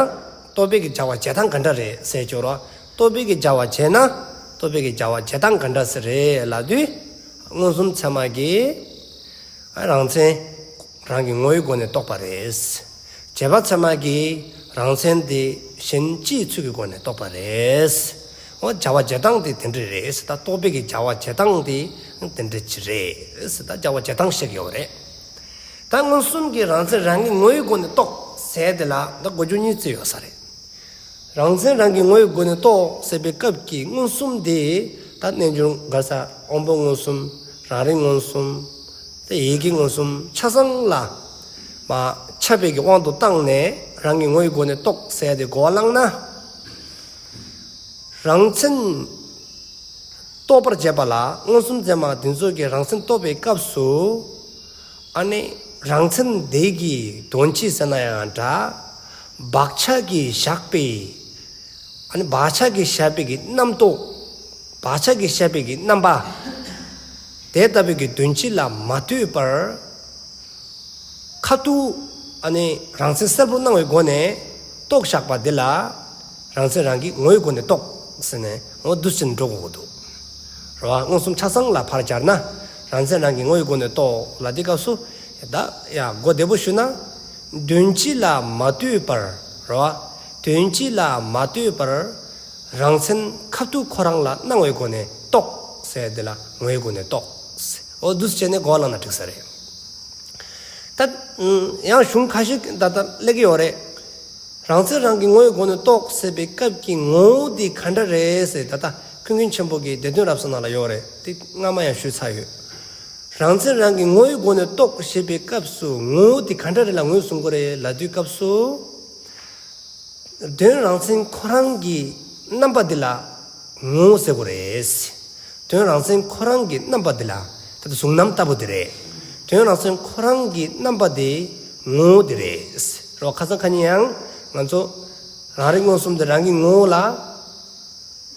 རྟོགས་པའི་གི་བྱ་བ་བྱེད་སྟངས་ག་འདྲ་རེད་ཟེར་ཅོག་རོ། རྟོགས་པའི་གི་བྱ་བ་བྱས་ན། རྟོགས་པའི་གི་བྱ་བ་བྱེད་སྟངས་ག་འདྲ་ཟེར་རེད་ལབ་དུས། མངོན་སུམ་ཚད་མ་གིས། ཨ་རང་མཚན་རང་གི་ངོ་བོའི་སྒོ་ནས་རྟོགས་པ་རེད། རྗེས་དཔག་ཚད་མ་གིས་རང་མཚན་དེ་གཞན་སྤྱིའི་ཚུལ་གྱི་སྒོ་ནས་རྟོགས་པ་རེད། འོ་བྱ་བ་བྱེད་སྟངས་དེ་དེ་འདྲ་རེད། ད་རྟོགས་པའི་གི་བྱ་བ་བྱེད་སྟངས་དེ་དེ་འདྲ་ཅིག་རེད། ད་བྱ་བ་བྱེད་སྟངས་ཤེས་ཀྱི་ཡོད་རེད། ད་མངོན་སུམ་གྱིས་རང་མཚན་རང་གི་ངོ་བོའི་སྒོ་ནས་རྟོགས་ཟེར་དེ་ལ་ད་གོ་རྒྱུ་གཉིས་བརྩི་ཡོད་ས་རེད། རང་མཚན་རང་གི་ངོ་བོའི་སྒོ་ནས་རྟོགས་ཟེར་བའི་སྐབས་ཀྱི་མངོན་སུམ་དེ། ད་རྣལ་འབྱོར་ག་ས་དབང་པོ་མངོན་སུམ། རང་རིག་མངོན་སུམ། ད་ཡིད་ཀྱི་མངོན་སུམ་ཆ་ཚང་ལ། མ་ཁྱབ་པའི་གི་དབང་དུ་བཏང་ནས་རང་གི་ངོ་བོའི་སྒོ་ནས་རྟོགས་ཟེར་དེ་གོ་བ་བླངས་ན། རང་མཚན་རྟོགས་པར་བྱེད་པ་ལ་མངོན་སུམ་ཚད་མ་དེ་ཚོ་གིས་རང་མཚན་རྟོགས་པའི་སྐབས་སུ། ཨ་ནི་རང་མཚན་དེ་གི་དོན་སྤྱི་ཟེར་ན་ཡང་འདྲ། བག་ཆགས་ཀྱིས་བཞག་པའི། ཨ་ནི་བག་ཆགས་ཀྱིས་བཞག་པའི་གི་རྣམ་རྟོག་བག་ཆགས་ཀྱིས་བཞག་པའི་གི་རྣམ་པ། དེ་ལྟ་བུའི་གི་དོན་སྤྱི་ལ་མ་ལྟོས་པར། ཁ་ཐུག་ཨ་ནི་རང་མཚན་གསལ་པོར་སྣང་བའི་སྒོ་ནས་རྟོགས་བཞག་པ་འདི་ལ། རང་མཚན་རང་གི་ངོ་བོའི་སྒོ་ནས་རྟོགས་ཟེར་ནས་འོ་འདུག་སེ་འགྲོ་དགོས་འདུག་རེད་བ། མངོན་སུམ་ཆ་ཚང་ལ་ཕར་སྦྱར་ན། རང་མཚན་རང་གི་ངོ་བོའི་སྒོ་ནས་རྟོགས་ལ་འདི་སྐབས་སུ། ད་ཡ་གོ་བདེ་པོ་ཞུ་ན། དོན་སྤྱི་ལ་མ་ལྟོས་པར། རེད་བ། དོན་སྤྱི་ལ་མ་ལྟོས་པར། རང་མཚན་ཁ་ཐུག་ཁོ་རང་ལ་སྣང་བའི་སྒོ་ནས་རྟོགས་ཟེར་འདི་ལ་ངོ་བོའི་སྒོ་ནས་རྟོགས། འོ་འདུག་སེ་བྱས་ནས་གོ་བ་བླངས་ན་འགྲིག་ས་རེད། ད་ཡང་གཞུང་ཁ་ཤས་ད་ལྟ་སླེབས་ཀྱི་ཡོད་རེད། རང་མཚན་རང་གི་ངོ་བོའི་སྒོ་ནས་རྟོགས་ཟེར་བའི་སྐབས་ཀྱི་ངོ་བོ་འདི་ག་འདྲ་རེད་ཟེར་ད་ལྟ་ཀུན་མཁྱེན་ཆེན་པོ་གི་སྡེ་བདུན་རབ་གསལ་ནང་ལ་ཡོད་རེད། དེ་སྔ་མ་ཡང་ཞུས་ཚར་ཡོད། རང་མཚན་རང་གི་ངོ་བོའི་སྒོ་ནས་རྟོགས་ཞེས་པའི་སྐབས་སུ་ངོ་བོ་འདི་ག་འདྲ་རེད་ལ་ངོས་བཟུང་དགོས་རེད་ལབ་དུས་སྐབས་སུ། དོན་རང་མཚན་ཁོ་རང་གི་རྣམ་པ་འདི་ལ་ངོ་བོ་ཟེར་དགོས་རེད། དོན་རང་མཚན་ཁོ་རང་གི་རྣམ་པ་འདི་ལ་ད་ལྟ་གཟུང་རྣམ་ལྟ་བུ་འདི་རེད། དོན་རང་མཚན་ཁོ་རང་གི་རྣམ་པ་འདི་ངོ་བོ་འདི་རེད། རོ་ཁ་སང་ཁ་ཉིན་ཡང་ང་ཚོ་རང་རིག་མངོན་སུམ་འདི་རང་གི་ངོ་བོ་ལ།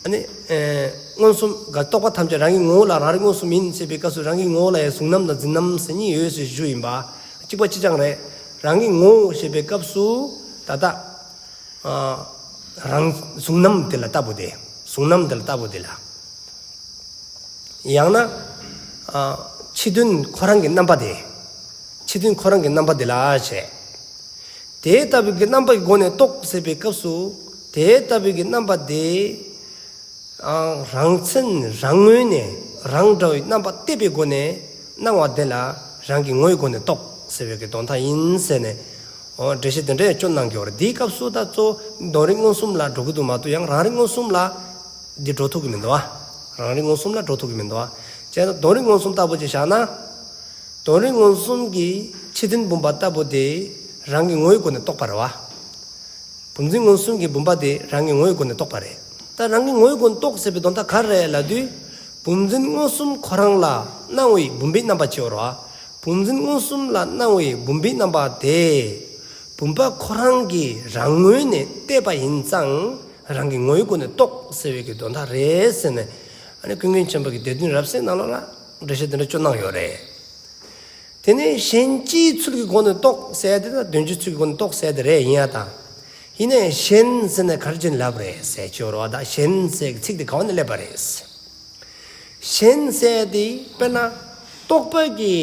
ཨ་ནི་ཨེ་མངོན་སུམ་ག་རྟོག་པ་ཐམས་ཅད་རང་གི་ངོ་བོ་ལ་རང་རིག་མངོན་སུམ་ཡིན་ཞེས་པའི་སྐབས་སུ་རང་གི་ངོ་བོ་ལ་ཡང་གཟུང་རྣམ་དང་འཛིན་རྣམ་ཟེར་གཉིས་ཡོད་ཟེར་ཞུ་ཡིན་པ། གཅིག་པ་གཅིག་རྐྱང་རེད། རང་གི་ངོ་བོ་ཞེས་པའི་སྐབས་སུ་ད་ལྟ་ཨ་རང་གཟུང་རྣམ་དེ་ལ་ལྟ་བུ་དེ། གཟུང་རྣམ་དེ་ལ་ལྟ་བུ་དེ་ལ། ཡང་ན་ཨ་ཕྱི་དོན་ཁོ་རང་གི་རྣམ་པ་དེ། ཕྱི་དོན་ཁོ་རང་གི་རྣམ་པ་དེ་ལ་བྱས། དེ་ལྟ་བུའི་གི་རྣམ་པ་གི་སྒོ་ནས་རྟོགས་ཟེར་བའི་སྐབས་སུ། དེ་ལྟ་བུའི་གི་རྣམ་པ་དེ་ཨ་རང་མཚན་རང་ངོས་ནས་རང་འདྲ་བའི་རྣམ་པ་གཏད་པའི་སྒོ་ནས་སྣང་བ་དེ་ལ་རང་གི་ངོ་བོའི་སྒོ་ནས་རྟོགས་ཟེར་བའི་གི་དོན་དག་ཡིན་ཟེར་ནས། འོ་འགྲེལ་བཤད་དེ་འདྲ་ཡང་སྐྱོན་གནང་གི་ཡོད་རེད། དེའི་སྐབས་སུ་ད་གཙོ་དོན་རིག་མངོན་སུམ་ལ་འགྲོ་གི་འདུག་མ་གཏོགས་ཡང་རང་རིག་མངོན་སུམ་ལ་འདི་འགྲོ་ཐུབ་ཀྱི་མི་འདུག་བ། རང་རིག་མངོན་སུམ་ལ་འགྲོ་ཐུབ་ཀྱི་མི་འདུག་བ། བྱས་ན་དོན་རིག་མངོན་སུམ་ལྟ་བུ་ཅིག་བཞག་ན། དོན་རིག་མངོན་སུམ་གྱི་ཕྱི་དོན་བུམ་པ་ལྟ་བུ་དེ་རང་གི་ངོ་བོའི་སྒོ་ནས་རྟོགས་པ་རེད་བ། བུམ་འཛིན་མངོན་སུམ་གྱི་བུམ་པ་དེ་རང་གི་ངོ་བོའི་སྒོ་ནས་རྟོགས་པ་རེད། ད་རང་གི་ངོ་བོའི་སྒོ་ནས་རྟོགས་ཟེར་བའི་དོན་དག་ག་རེ་རེད་ལབ་དུས། བུམ་འཛིན་མངོན་སུམ་ཁོ་རང་ལ་སྣང་བའི་བུམ་པའི་རྣམ་པ་ཅིག་ཡོད་རེད་བ། བུམ་འཛིན་མངོན་སུམ་ལ་སྣང་བའི་བུམ་པའི་རྣམ་པ་དེ། བུམ་པ་ཁོ་རང་གི་རང་ངོས་ནས་གཏད་པ་ཡིན་ཙང་རང་གི་ངོ་བོའི་སྒོ་ནས་རྟོགས་ཟེར་བའི་གི་དོན་དག་རེད་ཟེར་ནས། ཨ་ནི་ཀུན་མཁྱེན་ཆེན་པོ་གི་སྡེ་བདུན་རབ་གསལ་ནང་ལོགས་ལ་འགྲེལ་བཤད་དེ་འདྲ་སྐྱོན་གནང་ཡོད་རེད། དེ་ནས་གཞན་སྤྱིའི་ཚུལ་གྱི་སྒོ་ནས་རྟོགས་ཟེར་དེ་དང་དོན་སྤྱིའི་ཚུལ་གྱི་སྒོ་ནས་རྟོགས་ཟེར་དེ་རེད་ཡིན་ཡ་དང་། ཡིན་ནའི་གཞན་ཟེར་ནས་ག་རེ་བྱས་ནས་ལབ་རེད་ཟེར་ཅོག་རོ། ད་གཞན་ཟེར་གྱི་ཚིག་དེ་ག་བ་ནས་སླེབས་པ་རེད། གཞན་ཟེར་དེ་དཔེར་ན་རྟོག་པ་གི་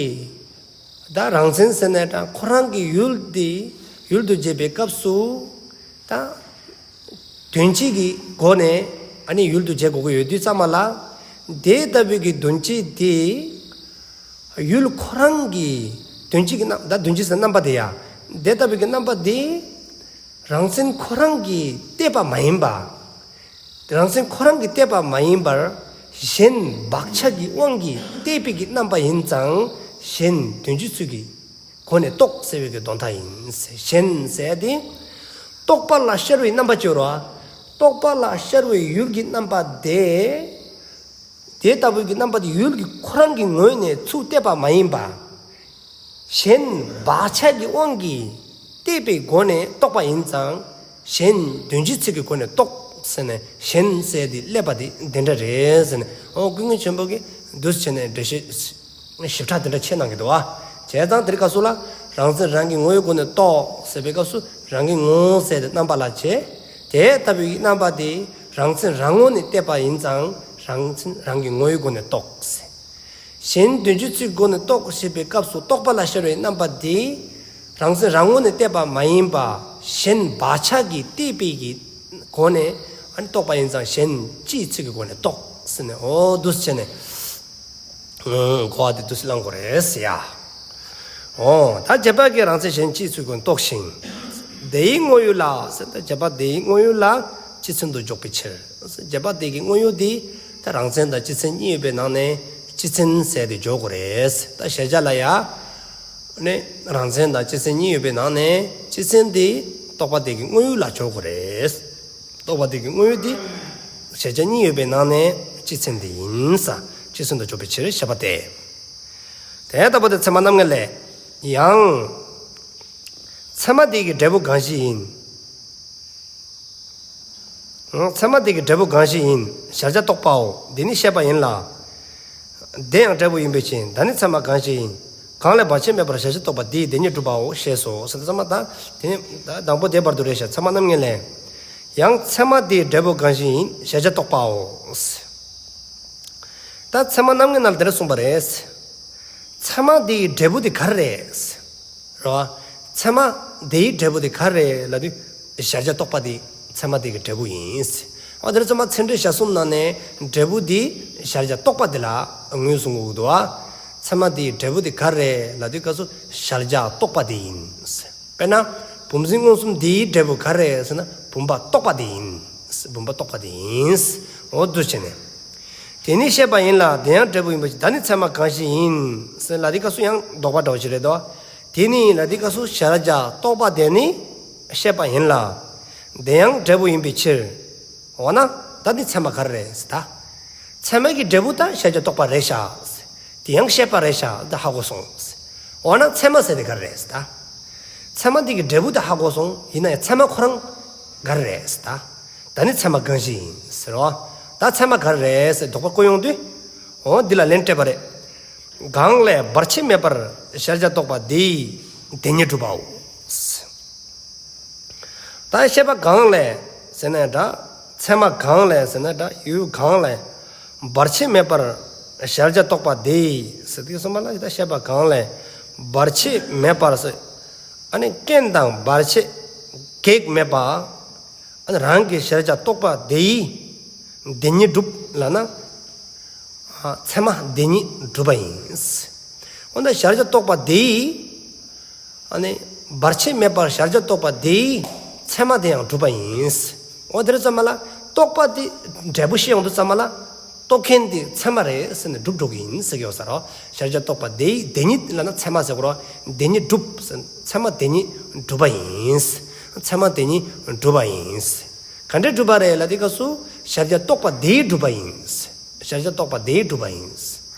ད་རང་མཚན་ཟེར་ནས་ད་ཁོ་རང་གི་ཡུལ་དེ་ཡུལ་དུ་བྱེད་པའི་སྐབས་སུ་ད་དོན་སྤྱི་གི་སྒོ་ནས་ཨ་ནི་ཡུལ་དུ་བྱེད་དགོས་ཀྱི་ཡོད་དུས་ཙམ་པ་ལ། དེ་ལྟ་བུའི་གི་དོན་སྤྱི་དེ་ཡུལ་ཁོ་རང་གི་དོན་སྤྱི་གི་རྣམ་ད་དོན་སྤྱི་ཟེར་རྣམ་པ་དེ་ཡ། དེ་ལྟ་བུའི་གི་རྣམ་པ་དེ་རང་མཚན་ཁོ་རང་གིས་གཏད་པ་མ་ཡིན་པ། རང་མཚན་ཁོ་རང་གིས་གཏད་པ་མ་ཡིན་པར་གཞན་བག་ཆགས་ཀྱི་དབང་གིས་གཏད་པའི་གི་རྣམ་པ་ཡིན་ཙང་གཞན་དོན་སྤྱི་ཚུལ་གྱི་སྒོ་ནས་རྟོགས་ཟེར་བའི་གི་དོན་དག་ཡིན། གཞན་ཟེར་དེ་རྟོག་པ་ལ་ཤར་བའི་རྣམ་པ་ཅིག་ཡོད་རེད་བ། རྟོག་པ་ལ་ཤར་བའི་ཡུལ་གྱི་རྣམ་པ་དེ། དེ་ལྟ་བུའི་གི་རྣམ་པ་དེ་ཡུལ་གྱི་ཁོ་རང་གི་ངོས་ནས་ཚུར་གཏད་པ་མ་ཡིན་པ། གཞན་བག་ཆགས་ཀྱི་དབང་གིས་གཏད་པའི་སྒོ་ནས་རྟོགས་པ་ཡིན་ཙང་གཞན་དོན་སྤྱི་ཚུལ་གྱི་སྒོ་ནས་རྟོགས་ཟེར་ནས་གཞན་ཟེར་དེ་སླེབས་པ་དེ་དེ་འདྲ་རེད་ཟེར་ནས། ཨོ་ཀུན་མཁྱེན་ཆེན་པོ་གིས་འདུག་སེ་བྱས་ནས་འགྲེལ་བཤད་ཞིབ་ཕྲ་དེ་འདྲ་ཕྱེ་གནང་གི་འདུག་བ། བྱས་ཙང་དེའི་སྐབས་སུ་ལ་རང་མཚན་རང་གི་ངོ་བོའི་སྒོ་ནས་རྟོགས་ཟེར་བའི་སྐབས་སུ་རང་གི་ངོ་ཟེར་དེ་རྣམ་པ་ལ་བྱས། དེ་ལྟ་བུའི་རྣམ་པ་དེ་རང་མཚན་རང་ངོས་ནས་གཏད་པ་ཡིན་ཙང་རང་མཚན་རང་གི་ངོ་བོའི་སྒོ་ནས་རྟོགས་ཟེར། གཞན་དོན་སྤྱི་ཚུལ་སྒོ་ནས་རྟོགས་ཞེས་པའི་སྐབས་སུ་རྟོག་པ་ལ་ཤར་བའི་རྣམ་པ་དེ་རང་མཚན་རང་ངོས་ནས་གཏད་པ་མ་ཡིན་པ་གཞན་བག་ཆགས་ཀྱིས་གཏད་པའི་གི་སྒོ་ནས་ཨ་ནི་རྟོགས་པ་ཡིན་ཙང་གཞན་སྤྱིའི་ཚུལ་གྱི་སྒོ་ནས་རྟོགས་ཟེར་ནས། ཨོ་འདུག་སེ་བྱས་ནས་གོ་བ་དེ་འདུག་སེ་བླང་དགོས་རེད་ཟེར་ཡ། ཨོ་ད་རྗེས་དཔག་གིས་རང་མཚན་གཞན་སྤྱིའི་ཚུལ་སྒོ་ནས་རྟོགས་ཤིང་། དེའི་དངོས་ཡུལ་ལ་ཟེར། ད་རྗེས་དཔག་དེའི་དངོས་ཡུལ་ལ་སྤྱི་མཚན་དུ་འཇོག་པའི་ཕྱིར། རྗེས་དཔག་དེ་གི་དངོས་ཡུལ་དེ་ད་རང་མཚན་དང་སྤྱི་མཚན་གཉིས་ཡོད་པའི་ནང་ནས་སྤྱི་མཚན་ཟེར་དེ་འཇོག་དགོས་རེད། ད་གཞལ་བྱ་ལ་ཡ་ནི་རང་མཚན་དང་སྤྱི་མཚན་གཉིས་ཡོད་པའི་ནང་ནས་སྤྱི་མཚན་དེ་རྟོག་པ་དེ་གི་དངོས་ཡུལ་ལ་འཇོག་དགོས་རེད། རྟོག་པ་དེ་གི་དངོས་ཡུལ་དེ་གཞལ་བྱ་གཉིས་ཡོད་པའི་ནང་ནས་སྤྱི་མཚན་དེ་ཡིན་ས། སྤྱི་མཚན་དུ་འཇོག་པའི་ཕྱིར་ཞེས་པ་སྟེ། དེ་ལྟ་བུ་སྟེ་ཚད་མ་རྣམ་ངེས་ལས། ཡང་། ཚད་མ་དེ་གི་འབྲས་བུ་གང་ཞིག་ཡིན། ཚད་མ་དེ་གི་འབྲས་བུ་གང་ཞིག་ཡིན། གཞལ་བྱ་རྟོག་པའོ། འདི་ནི་བཤད་པ་ཡིན་ལ། དེ་ཡང་འབྲས་བུ་ཡིན་པའི་ཕྱིར། ད་ནི་ཚད་མ་གང་ཞིག་ཡིན། གང་ལས་བར་ཆད་མེད་པར་གཞལ་བྱ་རྟོགས་པ་དེས་དེ་ཉིད་གྲུབ་པའོ་ཞེས་སོ། ཟེར་ཚད་མ་ད་དེ་ནི་ད་དང་པོ་དེ་བར་དུ་རེད་ཤག་ཚད་མ་རྣམ་ངེས་ལས། ཡང་ཚད་མ་དེའི་འབྲས་བུ་གང་ཞིག་ཡིན། གཞལ་བྱ་རྟོག་པའོ། ད་ཚད་མ་རྣམ་ངེས་ནང་ལ་དེ་འདྲ་གསུངས་པ་རེད། ཚད་མ་དེའི་འབྲས་བུ་དེ་ག་རེ་རེད། རེད་བ། ཚད་མ་དེའི་འབྲས་བུ་དེ་ག་རེ་རེད་ལབ་དུས། གཞལ་བྱ་རྟོག་པ་དེ་ཚད་མ་དེ་གི་འབྲས་བུ་ཡིན། འོ་དེ་རེད། ཚད་མ་ཚད་འབྲས་གཞལ་གསུམ་ནང་ནས་འབྲས་བུ་དེ་གཞལ་བྱ་རྟོག་པ་དེ་ལ་ངོས་བཟུང་དགོས་ཀྱི་འདུག་བ། ཚད་མ་དེའི་འབྲས་བུ་དེ་ག་རེ་རེད་ལབ་དུས་སྐབས་སུ་གཞལ་བྱ་རྟོག་པ་དེ་ཡིན། དཔེར་ན་བུམ་འཛིན་མངོན་སུམ་དེའི་འབྲས་བུ་ག་རེ་རེད་ཟེར་ན་བུམ་པ་རྟོག་པ་དེ་ཡིན། བུམ་པ་རྟོག་པ་དེ་ཡིན། འོ་འདུག་བྱས་ནས། དེ་ནི་བཤད་པ་ཡིན་ལ། དེ་ཡང་འབྲས་བུ་ཡིན་པ་ཅིག་ད་ནི་ཚད་མ་གང་ཞིག་ཡིན། ཟེར་ལ་དེའི་སྐབས་སུ་ཡང་དོགས་པ་འདྲ་བོ་ཞིག་རེད་དོ། དེ་ནི་ལ་དེའི་སྐབས་སུ་གཞལ་བྱ་རྟོག་པ་དེ་ནི་བཤད་པ་ཡིན་ལ། དེ་ཡང་འབྲས་བུ་ཡིན་པའི་ཕྱིར། འོ་ན་ད་ནི་ཚད་མ་ག་རེ་རེད་ཟེར་ད། ཚད་མ་གི་འབྲས་བུ་ད་གཞལ་བྱ་རྟོག་པ་རེད་ཤག་དེ་ཡང་བཤད་པ་རེད་ཤག་ད་ཧ་གོ་སོང་། འོ་ན་ཚད་མ་ཟེར་དེ་ག་རེ་རེད་ཟེར་ད། ཚད་མ་དེ་གི་འབྲས་བུ་ད་ཧ་གོ་སོང་། ཡིན་ན་ཡང་ཚད་མ་ཁོ་རང་ག་རེ་རེད་ཟེར་ད། ད་ནི་ཚད་མ་གང་ཞིག་ཡིན་ཟེར་རོ། ད་ཚད་མ་ག་རེ་རེད་ཟེར་དོགས་པ་བཀོད་ཡོང་དུས། འོ་འདི་ལ་ལན་སྤྲད་པ་རེད། གང་ལས་བར་ཆད་མེད་པར་གཞལ་བྱ་རྟོགས་པ་དེས་དེ་ཉིད་གྲུབ་པའོ། ད་བཤད་པ་གང་ལས་ཟེར་ན་འདྲ། ཚད་མ་གང་ལས་ཟེར་ན་འདྲ། ཡུལ་གང་ལས་བར་ཆད་མེད་པར་གཞལ་བྱ་རྟོགས་པ་དེས་ཟེར་དུས་ཙམ་པ་ལ། ད་བཤད་པ་གང་ལས་བར་ཆད་མེད་པར་ཟེར། ཨ་ནི་རྐྱེན་དང་བར་ཆད་གེགས་མེད་པ། ཨ་ནི་རང་གི་གཞལ་བྱ་རྟོགས་པ་དེས་དེ་ཉིད་གྲུབ་ལབ་ན། ཚད་མ་དེ་ཉིད་གྲུབ་པ་ཡིན། འོ་ན་གཞལ་བྱ་རྟོགས་པ་དེས། ཨ་ནི་བར་ཆད་མེད་པར་གཞལ་བྱ་རྟོགས་པ་དེས་ཚད་མ་དེ་ཡང་གྲུབ་པ་ཡིན། འོ་དེ་རེད་ཙམ་པ་ལ་རྟོག་པ་དེ་འབྲས་བུ་ཤེས་ཡོང་དུས་ཙམ་པ་ལ་རྟོགས་མཁན་དེ་ཚད་མ་རེད་ཟེར་ནས་གྲུབ་འགྲོ་གི་ཡིན་ཟེར་གྱི་ཡོད་ས་རེད། གཞལ་བྱ་རྟོགས་པ་དེས་དེ་ཉིད་ལབ་ན་ཚད་མ་ཟེར་གྱི་རེད། དེ་ཉིད་གྲུབ་ཟེར། ཚད་མ་དེ་ཉིད་གྲུབ་པ་ཡིན། ཚད་མ་དེ་ཉིད་གྲུབ་པ་ཡིན། ག་འདྲས་གྲུབ་པ་རེད་ལབ་དུས་སྐབས་སུ་གཞལ་བྱ་རྟོགས་པ་དེས་གྲུབ་པ་ཡིན། གཞལ་བྱ་རྟོགས་པ་དེས་གྲུབ་པ་ཡིན།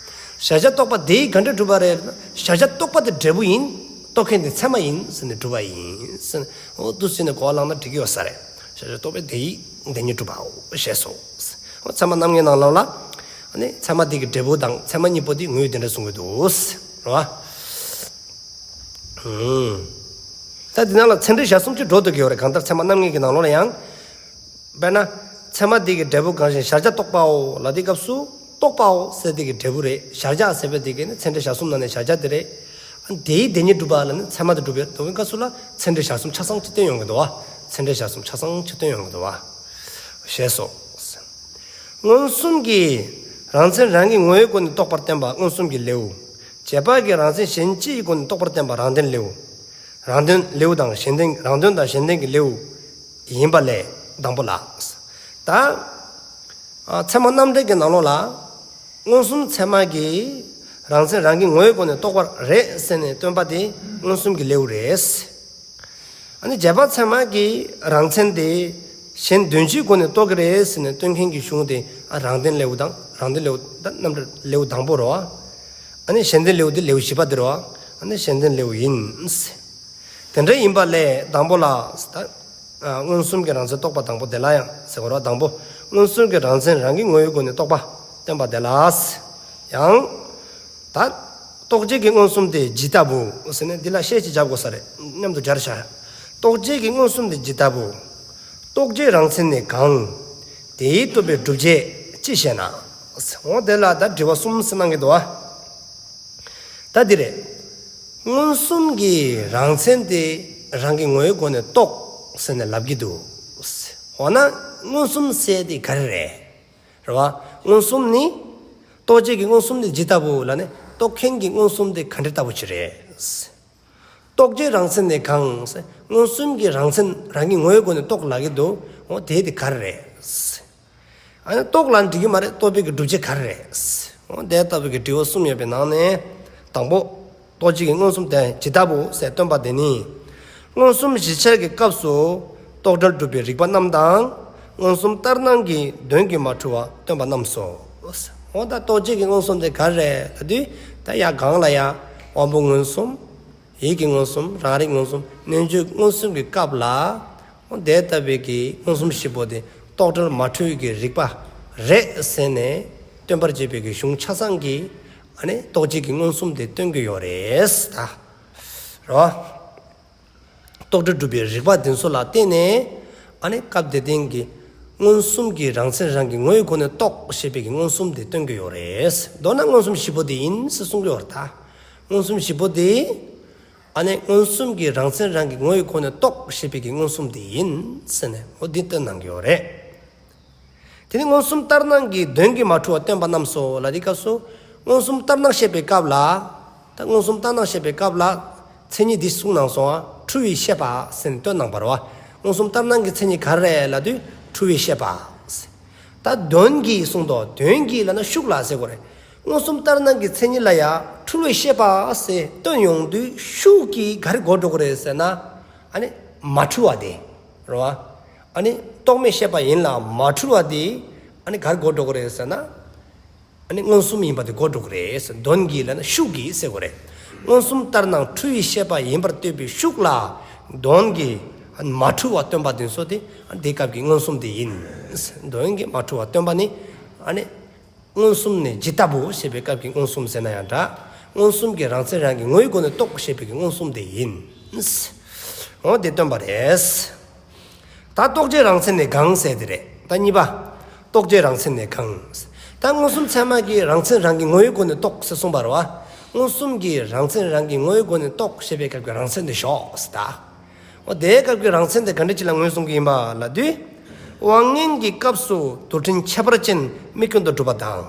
གཞལ་བྱ་རྟོགས་པ་དེས་ག་འདྲས་གྲུབ་པ་རེད། གཞལ་བྱ་རྟོགས་པ་དེ་འབྲས་བུ་ཡིན། རྟོགས་མཁན་དེ་ཚད་མ་ཡིན་ཟེར་ནས་གྲུབ་པ་ཡིན་ཟེར་ནས། འོ་འདུག་ཟེར་ནས་གོ་བ་བླངས་ན་འགྲིག་གི་ཡོད་ས་རེད། གཞལ་བྱ་རྟོགས་པ་དེས་དེ་ཉིད་གྲུབ་པའོ་ཞེས་སོ། འོ་ཚད་མ་རྣམ་ངེས་ནང་ལོགས་ལ། ཨ་ནི་ཚད་མ་དེ་གི་འབྲས་བུ་དང་ཚད་མ་གཉིས་པོ་དེ་ངོས་དེ་འདྲ་གསུང་གི་འདུག་རེད་བ། ད་འདི་ནང་ལ་ཚད་འབྲས་གཞལ་གསུམ་གྱི་འགྲོ་འདུག་གི་ཡོད་རེད། གང་ལྟར་ཚད་མ་རྣམ་ངེས་ཀྱི་ནང་ལོགས་ལ་ཡང་། དཔེར་ན། ཚད་མ་དེ་གི་འབྲས་བུ་གང་ཞིག་གཞལ་བྱ་རྟོགས་པའོ་ལབ་དུས་སྐབས་སུ། རྟོག་པའོ་ཟེར་དེ་གི་འབྲས་བུ་རེད། གཞལ་བྱ་ཟེར་བའི་དེ་གི་ནི་ཚད་འབྲས་གཞལ་གསུམ་ནང་ནས་གཞལ་བྱ་དེ་རེད། ཨ་ནི་དེའི་དེ་ཉིད་སྒྲུབ་པ་ལ་ནི་ཚད་མ་དེ་སྒྲུབ་པའི་དོན་གྱི་སྐབས་སུ་ལ་ཚད་འབྲས་གཞལ་གསུམ་ཆ་ཚང་གཅིག་བསྟན་ཡོང་གི་འདུག་བ། ཚད་འབྲས་གཞལ་གསུམ་ཆ་ཚང་གཅིག་བསྟན་ཡོང་གི་འདུག་བ། ཞེས་སོ། མངོན་སུམ་གྱིས་རང་མཚན་རང་གི་ངོ་བོའི་སྒོ་ནས་རྟོགས་པར་བསྟན་པ་མངོན་སུམ་གྱི་ལེའུ། རྗེས་དཔག་གིས་རང་མཚན་གཞན་སྤྱིའི་སྒོ་ནས་རྟོགས་པར་བསྟན་པ་རང་དོན་ལེའུ། རང་དོན་ལེའུ་དང་གཞན་དོན། རང་དོན་དང་གཞན་དོན་གྱི་ལེའུ་ཡིན་པ་ལས་དང་པོ་ལ། ད་ཨ་ཚད་མ་རྣམ་འགྲེལ་གྱི་ནང་ལོགས་ལ་མངོན་སུམ་ཚད་མ་གིས་རང་མཚན་རང་གི་ངོ་བོའི་སྒོ་ནས་རྟོགས་པ་རེད་ཟེར་ནས་སྟོན་པ་དེ་མངོན་སུམ་གྱི་ལེའུ་རེད། ཨ་ནི་རྗེས་དཔག་ཚད་མ་གིས་རང་མཚན་དེ་གཞན་དོན་སྤྱིའི་སྒོ་ནས་རྟོགས་ཀྱི་རེད་ཟེར་ནས་སྟོན་མཁན་གྱི་གཞུང་དེ་ཨ་རང་དོན་ལེའུ་དང་། རང་དོན་ལེའུ་ད་རྣམ་འགྲེལ་ལེའུ་དང་པོ་རེད་བ། ཨ་ནི་གཞན་དོན་ལེའུ་དེ་ལེའུ་བཞི་པ་དེ་རེད་བ། ཨ་ནི་གཞན་དོན་ལེའུ་ཡིན། དེ་འདྲ་ཡིན་པ་ལས་དང་པོ་ལ། ད་ཨ་མངོན་སུམ་གྱི་རང་མཚན་རྟོགས་པ་དང་པོ་དེ་ལ་ཡང་ཟེར་དགོས་རེད་བ། དང་པོ་མངོན་སུམ་གྱི་རང་མཚན་རང་གི་ངོ་བོའི་སྒོ་ནས་རྟོགས་པ་སྟོན་པ་དེ་ལ་ཡང་། ད་རྟོགས་བྱེད་ཀྱི་མངོན་སུམ་དེ་ཇི་ལྟ་བུ་ཟེར་ནས་འདི་ལ་ཤད་ཅིག་རྒྱབ་དགོས་ས་རེད། མཉམ་དུ་སྦྱར་བཞག་རྟོགས་བྱེད་ཀྱི་མངོན་སུམ་དེ་ཇི་ལྟ་བུ། རྟོགས་བྱེད་རང་མཚན་ནི་གང་། དེས་རྟོགས་པའི་སྒྲུབ་བྱེད་ཅི་ཞེ་ན། འོ་དེ་ལ་ད་དྲི་བ་གསུམ་ཟེར་གནང་གི་འདུག་བ། ད་འདི་རེད། མངོན་སུམ་གྱི་རང་མཚན་དེ་རང་གི་ངོ་བོའི་སྒོ་ནས་རྟོགས་ཟེར་ནས་ལབ་ཀྱི་འདུག་འོ་ན་མངོན་སུམ་ཟེར་དེ་ག་རེ་རེད། རེད་བ། མངོན་སུམ་ནི། རྟོགས་བྱེད་ཀྱི་མངོན་སུམ་དེ་ཇི་ལྟ་བུ་ལབ་ནས་རྟོགས་མཁན་གྱི་མངོན་སུམ་དེ་ག་འདྲ་ལྟ་བུ་ཅིག་རེད། རྟོགས་བྱེད་རང་མཚན་ནི་གང་ཟེར། མངོན་སུམ་གྱི་རང་མཚན་རང་གི་ངོ་བོའི་སྒོ་ནས་རྟོགས་ལབ་ཀྱི་འདུག་འོ་དེ་དེ་ག་རེ་རེད། ཨ་ནི་རྟོགས་ལབ་འགྲིག་གི་མ་རེད། རྟོགས་པའི་གི་སྒྲུབ་བྱེད་ག་རེ་རེད། འོ་དེ་ལྟ་བུའི་གི་དྲི་བ་གསུམ་ཡོད་པའི་ནང་ནས་དང་པོ། རྟོགས་བྱེད་ཀྱི་མངོན་སུམ་དེ་ཇི་ལྟ་བུ་ཟེར་སྟོན་པ་དེ་ནི། མངོན་སུམ་བཞི་ཆར་གྱི་སྐབས་སུ་རྟོག་བྲལ་སྒྲུབ་པའི་རིགས་པ་རྣམས་དང་། མངོན་སུམ་ལྟར་སྣང་གི་དོན་གྱིས་མ་འཁྲུལ་བ་སྟོན་པ་རྣམས་སོ། འོ་ད་རྟོགས་བྱེད་ཀྱི་མངོན་སུམ་དེ་ག་རེ་རེད་ལབ་དུས། ད་ཡ་གང་ལ་ཡ། དབང་པོ་མངོན་སུམ། ཡིད་ཀྱི་མངོན་སུམ། རང་རིག་མངོན་སུམ། རྣལ་འབྱོར་མངོན་སུམ་གྱི་སྐབས་ལ། འོ་དེ་ལྟ་བུའི་གི་མངོན་སུམ་བཞི་པོ་དེ་རྟོག་བྲལ་མ་འཁྲུལ་གྱི་རིགས་པ་རེད་ཟེར་ནས་སྟོན་པར་བྱེད་པའི་གི་གཞུང་ཆ་ཚང་གིས་ཨ་ནི་རྟོགས་བྱེད་ཀྱི་མངོན་སུམ་དེ་སྟོན་གྱི་ཡོད་རེད་ད། རོ། རྟོག་བྲལ་སྒྲུབ་པའི་རིགས་པ་དེ་ཚོ་ལ་བརྟེན་ནས་ཨ་ནི་སྐབས་དེ་སྟེང་གི་མངོན་སུམ་གྱི་རང་མཚན་རང་གི་ངོ་བོའི་སྒོ་ནས་རྟོགས་ཞེས་པའི་གི་མངོན་སུམ་དེ་སྟོན་གྱི་ཡོད་རེད། མདོར་ན་མངོན་སུམ་བཞི་པོ་དེ་ཡིན་ཟེར་གསུང་གི་ཡོད་རེད་ད། མངོན་སུམ་བཞི་པོ་དེ། ཨ་ནི་མངོན་སུམ་གྱི་རང་མཚན་རང་གི་ངོ་བོའི་སྒོ་ནས་རྟོགས་ཞེས་པའི་གི་མངོན་སུམ་དེ་ཡིན་ཟེར་ནས་འོ་འདི་སྟོན་གནང་གི་ཡོད་རེད། དེ་ནི་མངོན་སུམ་ལྟར་སྣང་གི་དོན་གྱིས་མ་འཁྲུལ་བ་སྟོན་པ་རྣམས་སོ་ལ་འདི་སྐབས་སུ། མངོན་སུམ་ལྟར་སྣང་བཤད་པའི་སྐབས་ལ། ད་མངོན་སུམ་ལྟར་སྣང་བཤད་པའི་སྐབས་ལ། མཚན་ཉིད་འདི་གསུངས་གནང་སོང་ང་འཁྲུལ་བའི་ཤེས་པ་ཟེར་ནས་སྟོན་གནང་བ་རེད་བ། མངོན་སུམ་ལྟར་སྣང་གི་མཚན་ཉིད་ག་རེ་རེད་ལབ་དུས་འཁྲུལ་བའི་ཤེས་པ། ད་དོན་གྱིས་གསུངས་དོ། དོན་གྱིས་ལབ་ན་ཤུགས་ལ་ཟེར་དགོས་རེད། མངོན་སུམ་ལྟར་སྣང་གི་མཚན་ཉིད་ལ་ཡང་འཁྲུལ་བའི་ཤེས་པ་ཟེར་སྟོན་ཡོང་དུས་ཤུགས་ཀྱིས་ག་རེ་གོ་འགྲོ་གི་རེད་ཟེར་ན། ཨ་ནི་མ་འཁྲུལ་བ་དེ་རེད་བ། ཨ་ནི་རྟོག་མེད་ཤེས་པ་ཡིན་ལ་མ་འཁྲུལ་བ་དེ་ཨ་ནི་ག་རེ་གོ་འགྲོ་གི་རེད་ཟེར་ན། ཨ་ནི་མངོན་སུམ་ཡིན་པ་དེ་གོ་འགྲོ་གི་རེད་ཟེར། དོན་གྱིས་ལབ་ན་ཤུགས་ཀྱིས་ཟེར་དགོས་རེད། མངོན་སུམ་ལྟར་སྣང་འཁྲུལ་བའི་ཤེས་པ་ཡིན་པར་སྟོན་པའི་ཤུགས་ལ། དོན་གྱིས་མ་འཁྲུལ་བ་སྟོན་པ་དེ་ཚོ་དེ་དེ་སྐབས་ཀྱི་མངོན་སུམ་དེ་ཡིན། དོན་གྱིས་མ་འཁྲུལ་བ་སྟོན་པ་ནི་ཨ་ནི་མངོན་སུམ་ནི་ཇི་ལྟ་བུ་ཞེས་པའི་སྐབས་ཀྱི་མངོན་སུམ་ཟེར་ན་ཡང་འདྲ། མངོན་སུམ་གྱི་རང་མཚན་རང་གི་ངོ་བོའི་སྒོ་ནས་རྟོགས་ཞེས་པའི་གི་མངོན་སུམ་དེ་ཡིན། འོ་དེ་སྟོན་པ་རེད། ད་རྟོགས་བྱེད་རང་མཚན་ནི་གང་ཟེར་དེ་རེད། ད་གཉིས་པ། རྟོགས་བྱེད་རང་མཚན་ནི་གང་། ད་མངོན་སུམ་ཚད་མ་གིས་རང་མཚན་རང་གི་ངོ་བོའི་སྒོ་ནས་རྟོགས་ཟེར་གསུངས་པ་རེད་བ། མངོན་སུམ་གྱིས་རང་མཚན་རང་གི་ངོ་བོའི་སྒོ་ནས་རྟོགས་ཞེས་པའི་སྐབས་ཀྱི་རང་མཚན་དེ་ཞོག་ཟེར་ད། འོ་དེའི་སྐབས་ཀྱི་རང་མཚན་དེ་ག་འདྲ་ཅིག་ལ་ངོས་བཟུང་གི་ཡིན་པ་ལབ་དུས། དབང་མངོན་གྱི་སྐབས་སུ་རྡུལ་ཕྲན་ཁྱད་པར་ཅན་དམིགས་རྐྱེན་དུ་གྲུབ་པ་དང་།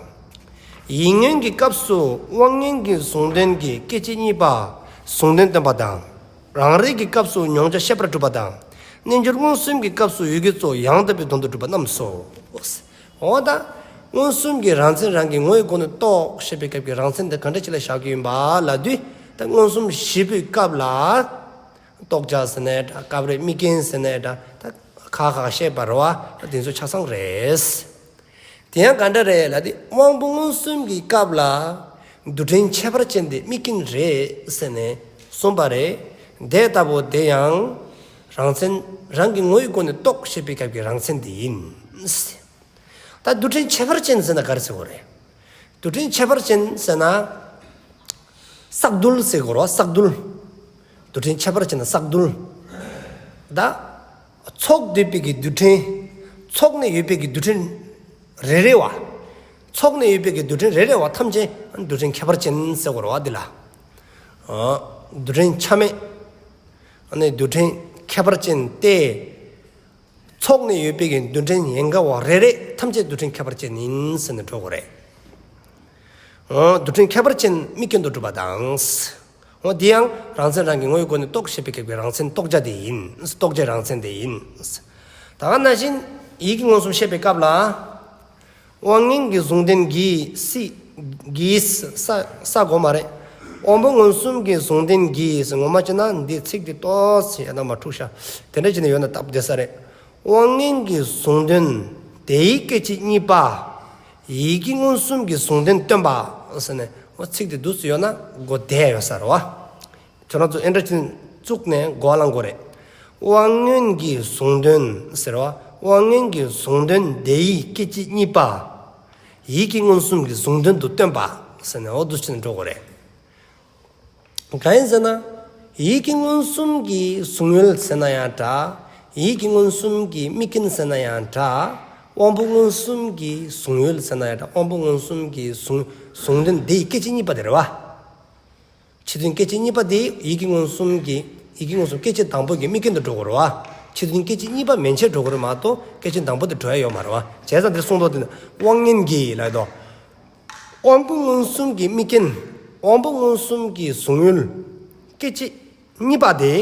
ཡིད་མངོན་གྱི་སྐབས་སུ་དབང་མངོན་གྱི་གཟུང་དོན་གྱི་སྐད་ཅིག་གཉིས་པ་གཟུང་དོན་སྟོན་པ་དང་། རང་རིག་གི་སྐབས་སུ་མྱོང་བྱ་ཤེས་པར་གྲུབ་པ་དང་། རྣལ་འབྱོར་མངོན་སུམ་གྱི་སྐབས་སུ་ཡུལ་གྱི་གཙོ་ཡང་དག་པའི་དོན་དུ་གྲུབ་པ་རྣམས་སོ། འོ་ད། མངོན་སུམ་གྱི་རང་མཚན་རང་གི་ངོ་བོའི་སྒོ་ནས་རྟོགས་ཞེས་པའི་སྐབས་ཀྱི་རང་མཚན་དེ་ག་འདྲ་ཅིག་ལ་བཞག་གི་ཡིན་པ་ལབ་དུས། ད་མངོན་སུམ་བཞི་པོའི་སྐབས་ལ། རྟོགས་བྱ་ཟེར་ནའི་འདྲ། སྐབས་རེ་དམིགས་རྐྱེན་ཟེར་ནའི་འདྲ། ད་ཁ་ཁ་བཤད་པ་རེད་བ། ད་དེ་ཚོ་ཆ་ཚང་རེད། དེ་ཡང་ག་འདྲ་རེད་ལབ་དུས། དབང་པོ་མངོན་སུམ་གྱི་སྐབས་ལ་རྡུལ་ཕྲན་ཁྱད་པར་ཅན་དེ་དམིགས་རྐྱེན་རེད་ཟེར་ནས་གསུངས་པ་རེད། དེ་ལྟ་བུ་དེ་ཡང་རང་མཚན་རང་གི་ངོ་བོའི་སྒོ་ནས་རྟོགས་ཞེས་པའི་སྐབས་ཀྱི་རང་མཚན་དེ་ཡིན། ད་རྡུལ་ཕྲན་ཁྱད་པར་ཅན་ཟེར་ན་ག་རེ་ཟེར་དགོས་རེད། རྡུལ་ཕྲན་ཁྱད་པར་ཅན་ཟེར་ན། བསགས་རྡུལ་ཟེར་དགོས་རེད་བ། བསགས་རྡུལ། རྡུལ་ཕྲན་ཁྱད་པར་ཅན་ན་བསགས་རྡུལ། ད། ཚོགས་འདུས་པའི་གི་རྡུལ་ཕྲན། ཚོགས་ནས་ཡོད་པའི་གི་རྡུལ་ཕྲན་རེ་རེ་བ། ཚོགས་ནས་ཡོད་པའི་གི་རྡུལ་ཕྲན་རེ་རེ་བ་ཐམས་ཅད་རྡུལ་ཕྲན་ཁྱད་པར་ཅན་ཟེར་དགོས་རེད་བ་འདི་ལ། ཨ་རྡུལ་ཕྲན་ཆ་མེད། ཨ་ནི་རྡུལ་ཕྲན་ཁྱད་པར་ཅན་ཏེ། ཚོགས་ནས་ཡོད་པའི་གི་རྡུལ་ཕྲན་ཡན་ག་བ་རེ་རེ་ཐམས་ཅད་རྡུལ་ཕྲན་ཁྱད་པར་ཅན་ཡིན་ཟེར་ནས་འགྲོ་དགོས་རེད། ཨ་རྡུལ་ཕྲན་ཁྱད་པར་ཅན་དམིགས་རྐྱེན་དུ་གྲུབ་པ་དང་། འོ་འདི་ཡང་རང་མཚན་རང་གི་ངོ་བོའི་སྒོ་ནས་རྟོགས་ཞེས་པའི་སྐབས་ཀྱི་རང་མཚན་རྟོགས་བྱ་དེ་ཡིན། རྟོགས་བྱའི་རང་མཚན་དེ་ཡིན། ད་ག་ནང་བཞིན་ཡིད་ཀྱི་མངོན་སུམ་བཤད་པའི་སྐབས་ལ། དབང་མངོན་གྱི་ཟུང་ལྡན་གྱིས་སྲིད་གྱིས་ས་ས་གོ་མ་རེད། དབང་པོ་མངོན་སུམ་གྱི་ཟུང་ལྡན་གྱིས་ངོ་མ་བྱས་ན་འདི་ཚིག་འདི་ཏོག་ཙམ་ཡང་ན་མ་འཁྲུག་ཤག་དེ་འདྲ་བྱས་ནས་ཡོད་ན་སྟབས་བདེ་ས་རེད། དབང་མངོན་གྱི་ཟུང་ལྡན་དེའི་སྐད་ཅིག་གཉིས་པ། ཡིད་ཀྱི་མངོན་སུམ་གྱི་ཟུང་ལྡན་སྟོན་པ་ཟེར་ནས་འོ་ཚིག་དེ་འདུག་སེ་ཡོད་ན་གོ་བདེ་ཡོད་ས་རེད་བ། ཁྱོད་རང་ཚོ་ཨེ་འདྲ་ཅིག་བཙུགས་ནས་གོ་བ་བླང་དགོས་རེད། དབང་མངོན་གྱི་ཟུང་ལྡན་ཟེར་བ། དབང་མངོན་གྱི་ཟུང་ལྡན་དེ་ཡི་སྐད་ཅིག་གཉིས་པ། ཡིད་ཀྱི་མངོན་སུམ་གྱི་ཟུང་ལྡན་དུ་སྟོན་པ་ཟེར་ནས་འོ་འདུག་སེ་འགྲོ་དགོས་རེད། གང་ཡིན་ཟེར་ན། ཡིད་ཀྱི་མངོན་སུམ་གྱི་གཟུང་ཡུལ་ཟེར་ན་ཡང་འདྲ། ཡིད་ཀྱི་མངོན་སུམ་གྱི་དམིགས་རྐྱེན་ཟེར་ན་ཡང་འདྲ། དབང་པོ་མངོན་སུམ་གྱི་གཟུང་ཡུལ་ཟེར་ན་ཡང་འདྲ། དབང་པོ་མངོན་སུམ་གྱི་གཟུང་ཟུང་ལྡན་དེ་ཡི་སྐད་ཅིག་གཉིས་པ་དེ་རེད་བ། ཕྱི་དོན་སྐད་ཅིག་གཉིས་པ་དེ་ཡིད་ཀྱི་མངོན་སུམ་གྱི་ཡིད་ཀྱི་མངོན་སུམ་སྐད་ཅིག་དང་པོ་གི་དམིགས་རྐྱེན་དུ་འགྲོ་དགོས་རེད་བ། ཕྱི་དོན་སྐད་ཅིག་གཉིས་པ་མན་ཆད་འགྲོ་དགོས་རེད་མ་གཏོགས་སྐད་ཅིག་དང་པོ་དེ་འགྲོ་ཡ་ཡོད་མ་རེད་བ། བྱས་ཙང་དེ་གསུངས་དོན་དེ་ནི་དབང་མངོན་གྱི་ལབ་དོ། དབང་པོ་མངོན་སུམ་གྱི་དམིགས་རྐྱེན། དབང་པོ་མངོན་སུམ་གྱི་གཟུང་ཡུལ། སྐད་ཅིག་གཉིས་པ་དེ།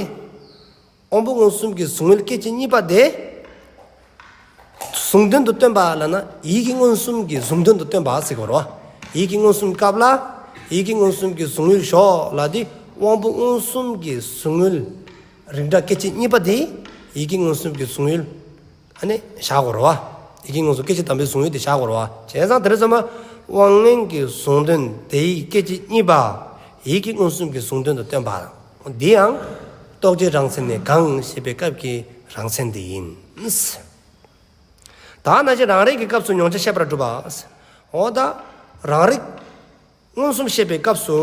དབང་པོ་མངོན་སུམ་གྱི་གཟུང་ཡུལ་སྐད་ཅིག་གཉིས་པ་དེ། ཟུང་ལྡན་དུ་སྟོན་པ་ལབ་ན་ཡིད་ཀྱི་མངོན་སུམ་གྱི་ཟུང་ལྡན་དུ་སྟོན་པ་ཟེར་དགོས་རེད་བ། ཡིད་ཀྱི་མངོན་སུམ་སྐབས་ལ་ཡིད་ཀྱི་མངོན་སུམ་གྱི་གཟུང་ཡུལ་ཞོག་ལབ་དེ་དབང་པོ་མངོན་སུམ་གྱི་གཟུང་ཡུལ་རིགས་འདྲ་སྐད་ཅིག་གཉིས་པ་དེ་ཡིད་ཀྱི་མངོན་སུམ་གྱི་གཟུང་ཡུལ་ཨ་ནི་བཞག་དགོས་རེད་བ། ཡིད་ཀྱི་མངོན་སུམ་སྐད་ཅིག་དང་པོའི་གཟུང་ཡུལ་དེ་བཞག་དགོས་རེད་བ། བྱས་ཙང་དེ་རེད་ཙམ་པ་དབང་མངོན་གྱི་ཟུང་ལྡན་དེ་ཡི་སྐད་ཅིག་གཉིས་པ་ཡིད་ཀྱི་མངོན་སུམ་གྱི་ཟུང་ལྡན་དུ་སྟོན་པ། འདི་ཡང་རྟོགས་བྱའི་རང་མཚན་ནི་གང་ཞེས་པའི་སྐབས་ཀྱི་རང་མཚན་དེ་ཡིན། ད་ནང་བཞིན་རང་རིག་གི་སྐབས་སུ་མྱོང་བྱ་ཤེས་པར་གྲུབ་པ། འོ་ད་རང་རིག་མངོན་སུམ་བཤད་པའི་སྐབས་སུ་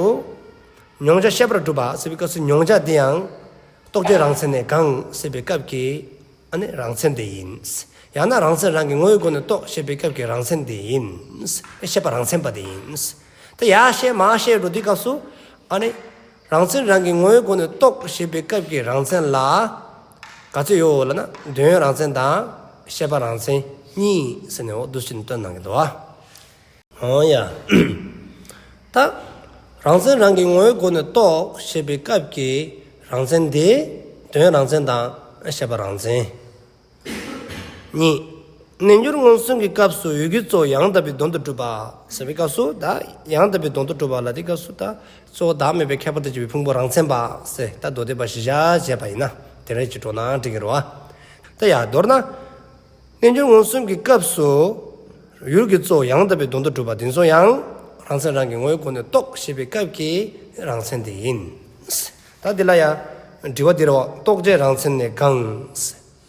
མྱོང་བྱ་ཤེས་པར་གྲུབ་པ་ཟེར་བའི་སྐབས་སུ་མྱོང་བྱ་དེ་ཡང་རྟོགས་བྱའི་རང་མཚན་ནི་གང་ཞེས་པའི་སྐབས་ཀྱི་ཨ་ནི་རང་མཚན་དེ་ཡིན། ཡང་ན་རང་མཚན་རང་གི་ངོ་བོའི་སྒོ་ནས་རྟོགས་ཞེས་པའི་སྐབས་ཀྱི་རང་མཚན་དེ་ཡིན། ཤེས་པ་རང་མཚན་པ་དེ་ཡིན། ད་ཡར་བཤད་མར་བཤད་འགྲོ་དུས་སྐབས་སུ་ཨ་ནི་རང་མཚན་རང་གི་ངོ་བོའི་སྒོ་ནས་རྟོགས་ཞེས་པའི་སྐབས་ཀྱི་རང་མཚན་ལ་ག་ཚོད་ཡོད་ལབ་ན་དོན་ཡོད་རང་མཚན་དང་ཤེས་པ་རང་མཚན་གཉིས་ཟེར་ནས་འོ་འདུག་སེ་བཏོན་གནང་གི་འདུག་བ། འོ་ཡ། ད་རང་མཚན་རང་གི་ངོ་བོའི་སྒོ་ནས་རྟོགས་ཞེས་པའི་སྐབས་ཀྱི་རང་མཚན་དེ་དོན་རང་མཚན་དང་ཤེས་པ་རང་མཚན། གཉིས། རྣལ་འབྱོར་མངོན་སུམ་གྱི་སྐབས་སུ་ཡུལ་གྱི་གཙོ་བོ་ཡང་དག་པའི་དོན་དུ་གྲུབ་པ་ཟེར་བའི་སྐབས་སུ་ད་ཡང་དག་པའི་དོན་དུ་གྲུབ་པ་ལ་དེ་སྐབས་སུ་ད་གཙོ་བོ་བདག་མེད་པའི་ཁྱད་པར་དུ་བྱས་པའི་ཕུང་པོ་རང་མཚན་པ་ཟེར་ད་མདོ་སྡེ་པ་གཞི་བཞག་བྱས་པ་ཡིན་ན་དེ་འདྲ་ཅིག་འགྲོ་ན་འགྲིག་གི་རེད་བ། ད་ཡ་མདོར་ན། རྣལ་འབྱོར་མངོན་སུམ་གྱི་སྐབས་སུ་ཡུལ་གྱི་གཙོ་བོ་ཡང་དག་པའི་དོན་དུ་གྲུབ་པ་དེ་ཚོ་ཡང་རང་མཚན་རང་གི་ངོ་བོའི་སྒོ་ནས་རྟོགས་ཞེས་པའི་སྐབས་ཀྱི་རང་མཚན་དེ་ཡིན། ད་འདི་ལ་ཡང་དྲི་བ་འདི་རེད་བ། རྟོགས་བྱའི་རང་མཚན་ནི་གང་།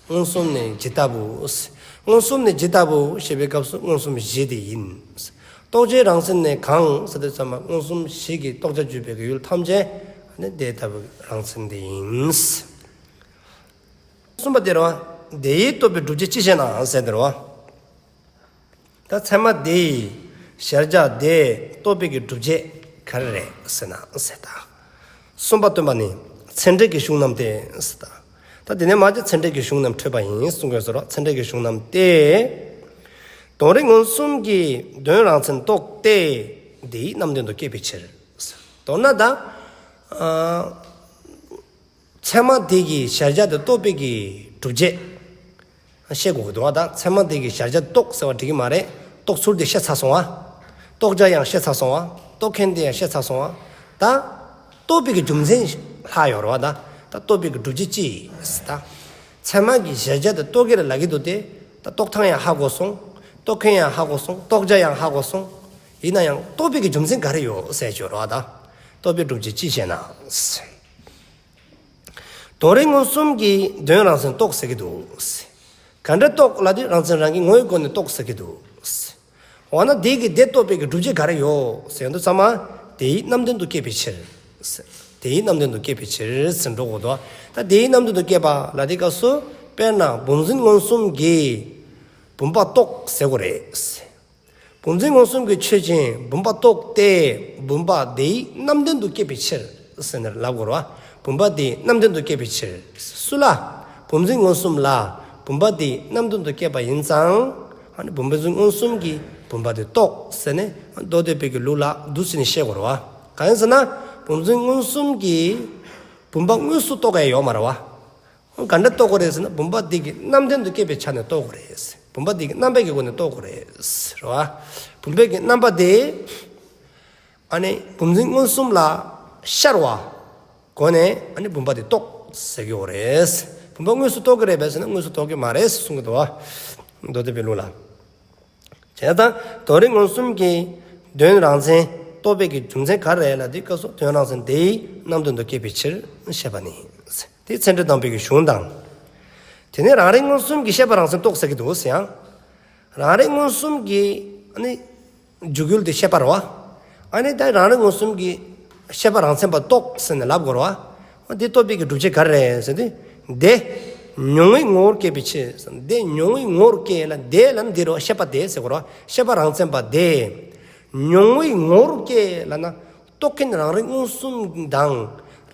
མངོན་སུམ་ནི་ཇི་ལྟ་བུ། མངོན་སུམ་ནི་ཇི་ལྟ་བུ་ཞེས་པའི་སྐབས་སུ་མངོན་སུམ་གཞི་དེ་ཡིན། རྟོགས་བྱའི་རང་མཚན་ནི་གང་ཟེར་དུས་ཙམ་པ་མངོན་སུམ་གཞི་གི་རྟོགས་བྱ་བརྗོད་པའི་ཡུལ་ཐམས་ཅད་ནི་དེ་ལྟ་བུའི་རང་མཚན་དེ་ཡིན། གསུམ་པ་དེ་རེད་བ། དེ་ཡིས་རྟོགས་པའི་སྒྲུབ་བྱེད་ཅི་ཞེ་ན་ཟེར་དེ་རེད་བ། ད་ཚད་མ་དེ་ཡི་གཞལ་བྱ་དེ་རྟོགས་པའི་གི་སྒྲུབ་བྱེད་ག་རེ་རེད་ཟེར་ན་ཟེར་ད། གསུམ་པ་སྟོན་པ་ནི་ཚད་འབྲས་ཀྱི་གཞུང་རྣམས་ཏེ་ཟེར་ད། ད་དེ་ནས་མ་གཅིག་ཚད་འབྲས་ཀྱི་གཞུང་རྣམས་འཕྲོས་པ་ཡིན་གསུང་དགོས་ཟེར་རོ། ཚད་འབྲས་ཀྱི་གཞུང་རྣམས་ཏེ། དོན་རིག་མངོན་སུམ་གྱིས་དོན་རང་མཚན་རྟོགས་ཏེ། དེ་ཡི་རྣམ་ལྡན་དུ་སྐྱེས་པའི་ཕྱིར། མདོར་ན་ད། ཨ། ཚད་མ་དེ་གི་གཞལ་བྱ་དེ་རྟོགས་པའི་གི་སྒྲུབ་བྱེད་བཤད་དགོས་ཀྱི་འདུག་བ། ད་ཚད་མ་དེ་གི་གཞལ་བྱ་རྟོགས་ཟེར་བ་འགྲིག་གི་མ་རེད། རྟོགས་ཚུལ་དེ་བཤད་ཚར་སོང་བ། རྟོགས་བྱ་ཡང་བཤད་ཚར་སོང་བ། རྟོགས་མཁན་དེ་ཡང་བཤད་ཚར་སོང་བ། ད་རྟོགས་པའི་གི་རྒྱུ་མཚན་ལྷག་ཡོད་རེད་བ། ད་ད་རྟོགས་པའི་གི་སྒྲུབ་བྱེད་ཅི་ཟེར་ད། ཚད་མ་གི་གཞལ་བྱ་དེ་རྟོགས་ཀྱི་རེད་ལབ་ཀྱི་འདུག་སྟེ། ད་རྟོགས་སྟངས་ཡང་ཧ་གོ་སོང་། རྟོགས་མཁན་ཡང་ཧ་གོ་སོང་། རྟོགས་བྱ་ཡང་ཧ་གོ་སོང་། ཡིན་ན་ཡང་རྟོགས་པའི་གི་རྒྱུ་མཚན་ག་རེ་ཡོད་ཟེར་ཡོད་རེད་བ། ད་རྟོགས་པའི་སྒྲུབ་བྱེད་ཅི་ཞེ་ན། དོན་རིག་མངོན་སུམ་གྱིས་དོན་རང་མཚན་རྟོགས་ཟེར་གྱི་འདུག། ག་འདྲ་རྟོགས་ལབ་དུས་རང་མཚན་རང་གི་ངོ་བོའི་སྒོ་ནས་རྟོགས་ཟེར་གྱི་འདུག། འོ་ན་དེ་གི་དེ་རྟོགས་པའི་གི་སྒྲུབ་བྱེད་ག་རེ་ཡོད་ཟེར་ཡོང་དུས་ཚང་མ་དེ་ཡི་རྣམ་ལྡན་དུ་སྐྱེས་པའི་ཕྱིར། དེ་ཡི་རྣམ་ལྡན་དུ་སྐྱེས་པའི་ཕྱིར་ཟེར་འགྲོ་དགོས་འདུག། ད་དེ་ཡི་རྣམ་ལྡན་དུ་སྐྱེས་པ་ལབ་དུས་སྐབས་སུ་དཔེར་ན་བུམ་འཛིན་མངོན་སུམ་གྱིས་བུམ་པ་རྟོགས་ཟེར་དགོས་རེད། བུམ་འཛིན་མངོན་སུམ་གྱིས་ཆོས་ཅན། བུམ་པ་རྟོག་སྟེ། བུམ་པ་དེའི་རྣམ་ལྡན་དུ་སྐྱེས་པའི་ཕྱིར་ཟེར་ནས་ལབ་དགོས་རེད་བ། བུམ་པ་དེའི་རྣམ་ལྡན་དུ་སྐྱེས་པའི་ཕྱིར། སུ་ལ། བུམ་འཛིན་མངོན་སུམ་ལ། བུམ་པ་དེའི་རྣམ་ལྡན་དུ་སྐྱེས་པ་ཡིན་ཙང་། ཨ་ནི་བུམ་འཛིན་མངོན་སུམ་གྱིས་བུམ་པ་དེ་རྟོགས་ཟེར་ནས་མདོ་སྡེ་པའི་གི་ལུགས་ལ་འདུག་ཟེར་ནས་བཤད་དགོས་རེད་བ། གང་ཡིན་ཟེར་ན། བུམ་འཛིན་མངོན་སུམ་གྱིས་བུམ་པ་དངོས་སུ་རྟོགས་ཡ་ཡོད་མ་རེད་བ། ག་འདྲ་རྟོགས་དགོས་རེད་ཟེར་ན། བུམ་པ་འདི་གི་རྣམ་ལྡན་དུ་སྐྱེས་པའི་ཆ་ནས་རྟོགས་དགོས་རེད། བུམ་པ་འདི་གི་རྣམ་པའི་གི་སྒོ་ནས་རྟོགས་དགོས་རེད། རེད་བ། བུམ་པའི་གི་རྣམ་པ་དེ། ཨ་ནི་བུམ་འཛིན་མངོན་སུམ་ལ་ཤར་བ། སྒོ་ནས་ཨ་ནི་བུམ་པ་དེ་རྟོགས་ཟེར་གྱི་ཡོད་རེད། བུམ་པ་དངོས་སུ་རྟོགས་ཀྱི་རེད་པས་ཟེར་ན། དངོས་སུ་རྟོགས་ཀྱི་མ་རེད་གསུང་གི་འདུག་བ། མདོ་སྡེ་པའི་ལུགས་ལ། བྱས་ཙང་དོན་རིག་མངོན་སུམ་གྱིས་དོན་རང་མཚན་རྟོགས་པའི་གི་རྒྱུ་མཚན་ག་རེ་ལབ་དུས་སྐབས་སུ། དོན་རང་མཚན་དེའི་རྣམ་ལྡན་དུ་སྐྱེས་པའི་ཕྱིར་ཞེས་པ་ནི། དེ་ཚད་འབྲས་དང་པོའི་གི་གཞུང་དང་། དེ་ནས་རང་རིག་མངོན་སུམ་གྱིས་ཤེས་པ་རང་མཚན་རྟོགས་ཟེར་གྱི་འདུག་ཟེར་ཡང་། རང་རིག་མངོན་སུམ་གྱིས་ཨ་ནི་འཇུག་ཡུལ་དེ་ཤེས་པ་རེད་བ། ཨ་ནི་ད་རང་རིག་མངོན་སུམ་གྱིས་ཤེས་པ་རང་མཚན་པ་རྟོགས་ཟེར་ནས་ལབ་དགོས་རེད་བ། འདི་རྟོགས་པའི་གི་སྒྲུབ་བྱེད་ག་རེ་རེད་ཟེར་དུས། དེ་མྱོང་བའི་ངོ་བོར་སྐྱེས་པའི་ཕྱིར། དེ་མྱོང་བའི་ངོ་བོར་སྐྱེས་ལབ་ན། དེ་ལབ་ན་འདི་རེད་བ། ཤེས་པ་དེ་ཟེར་དགོས་རེད་བ། ཤེས་པ་རང་མཚན་པ་དེ་མྱོང་བའི་ངོ་བོར་སྐྱེས་ལབ་ན། རྟོགས་མཁན་རང་རིག་མངོན་སུམ་དང་།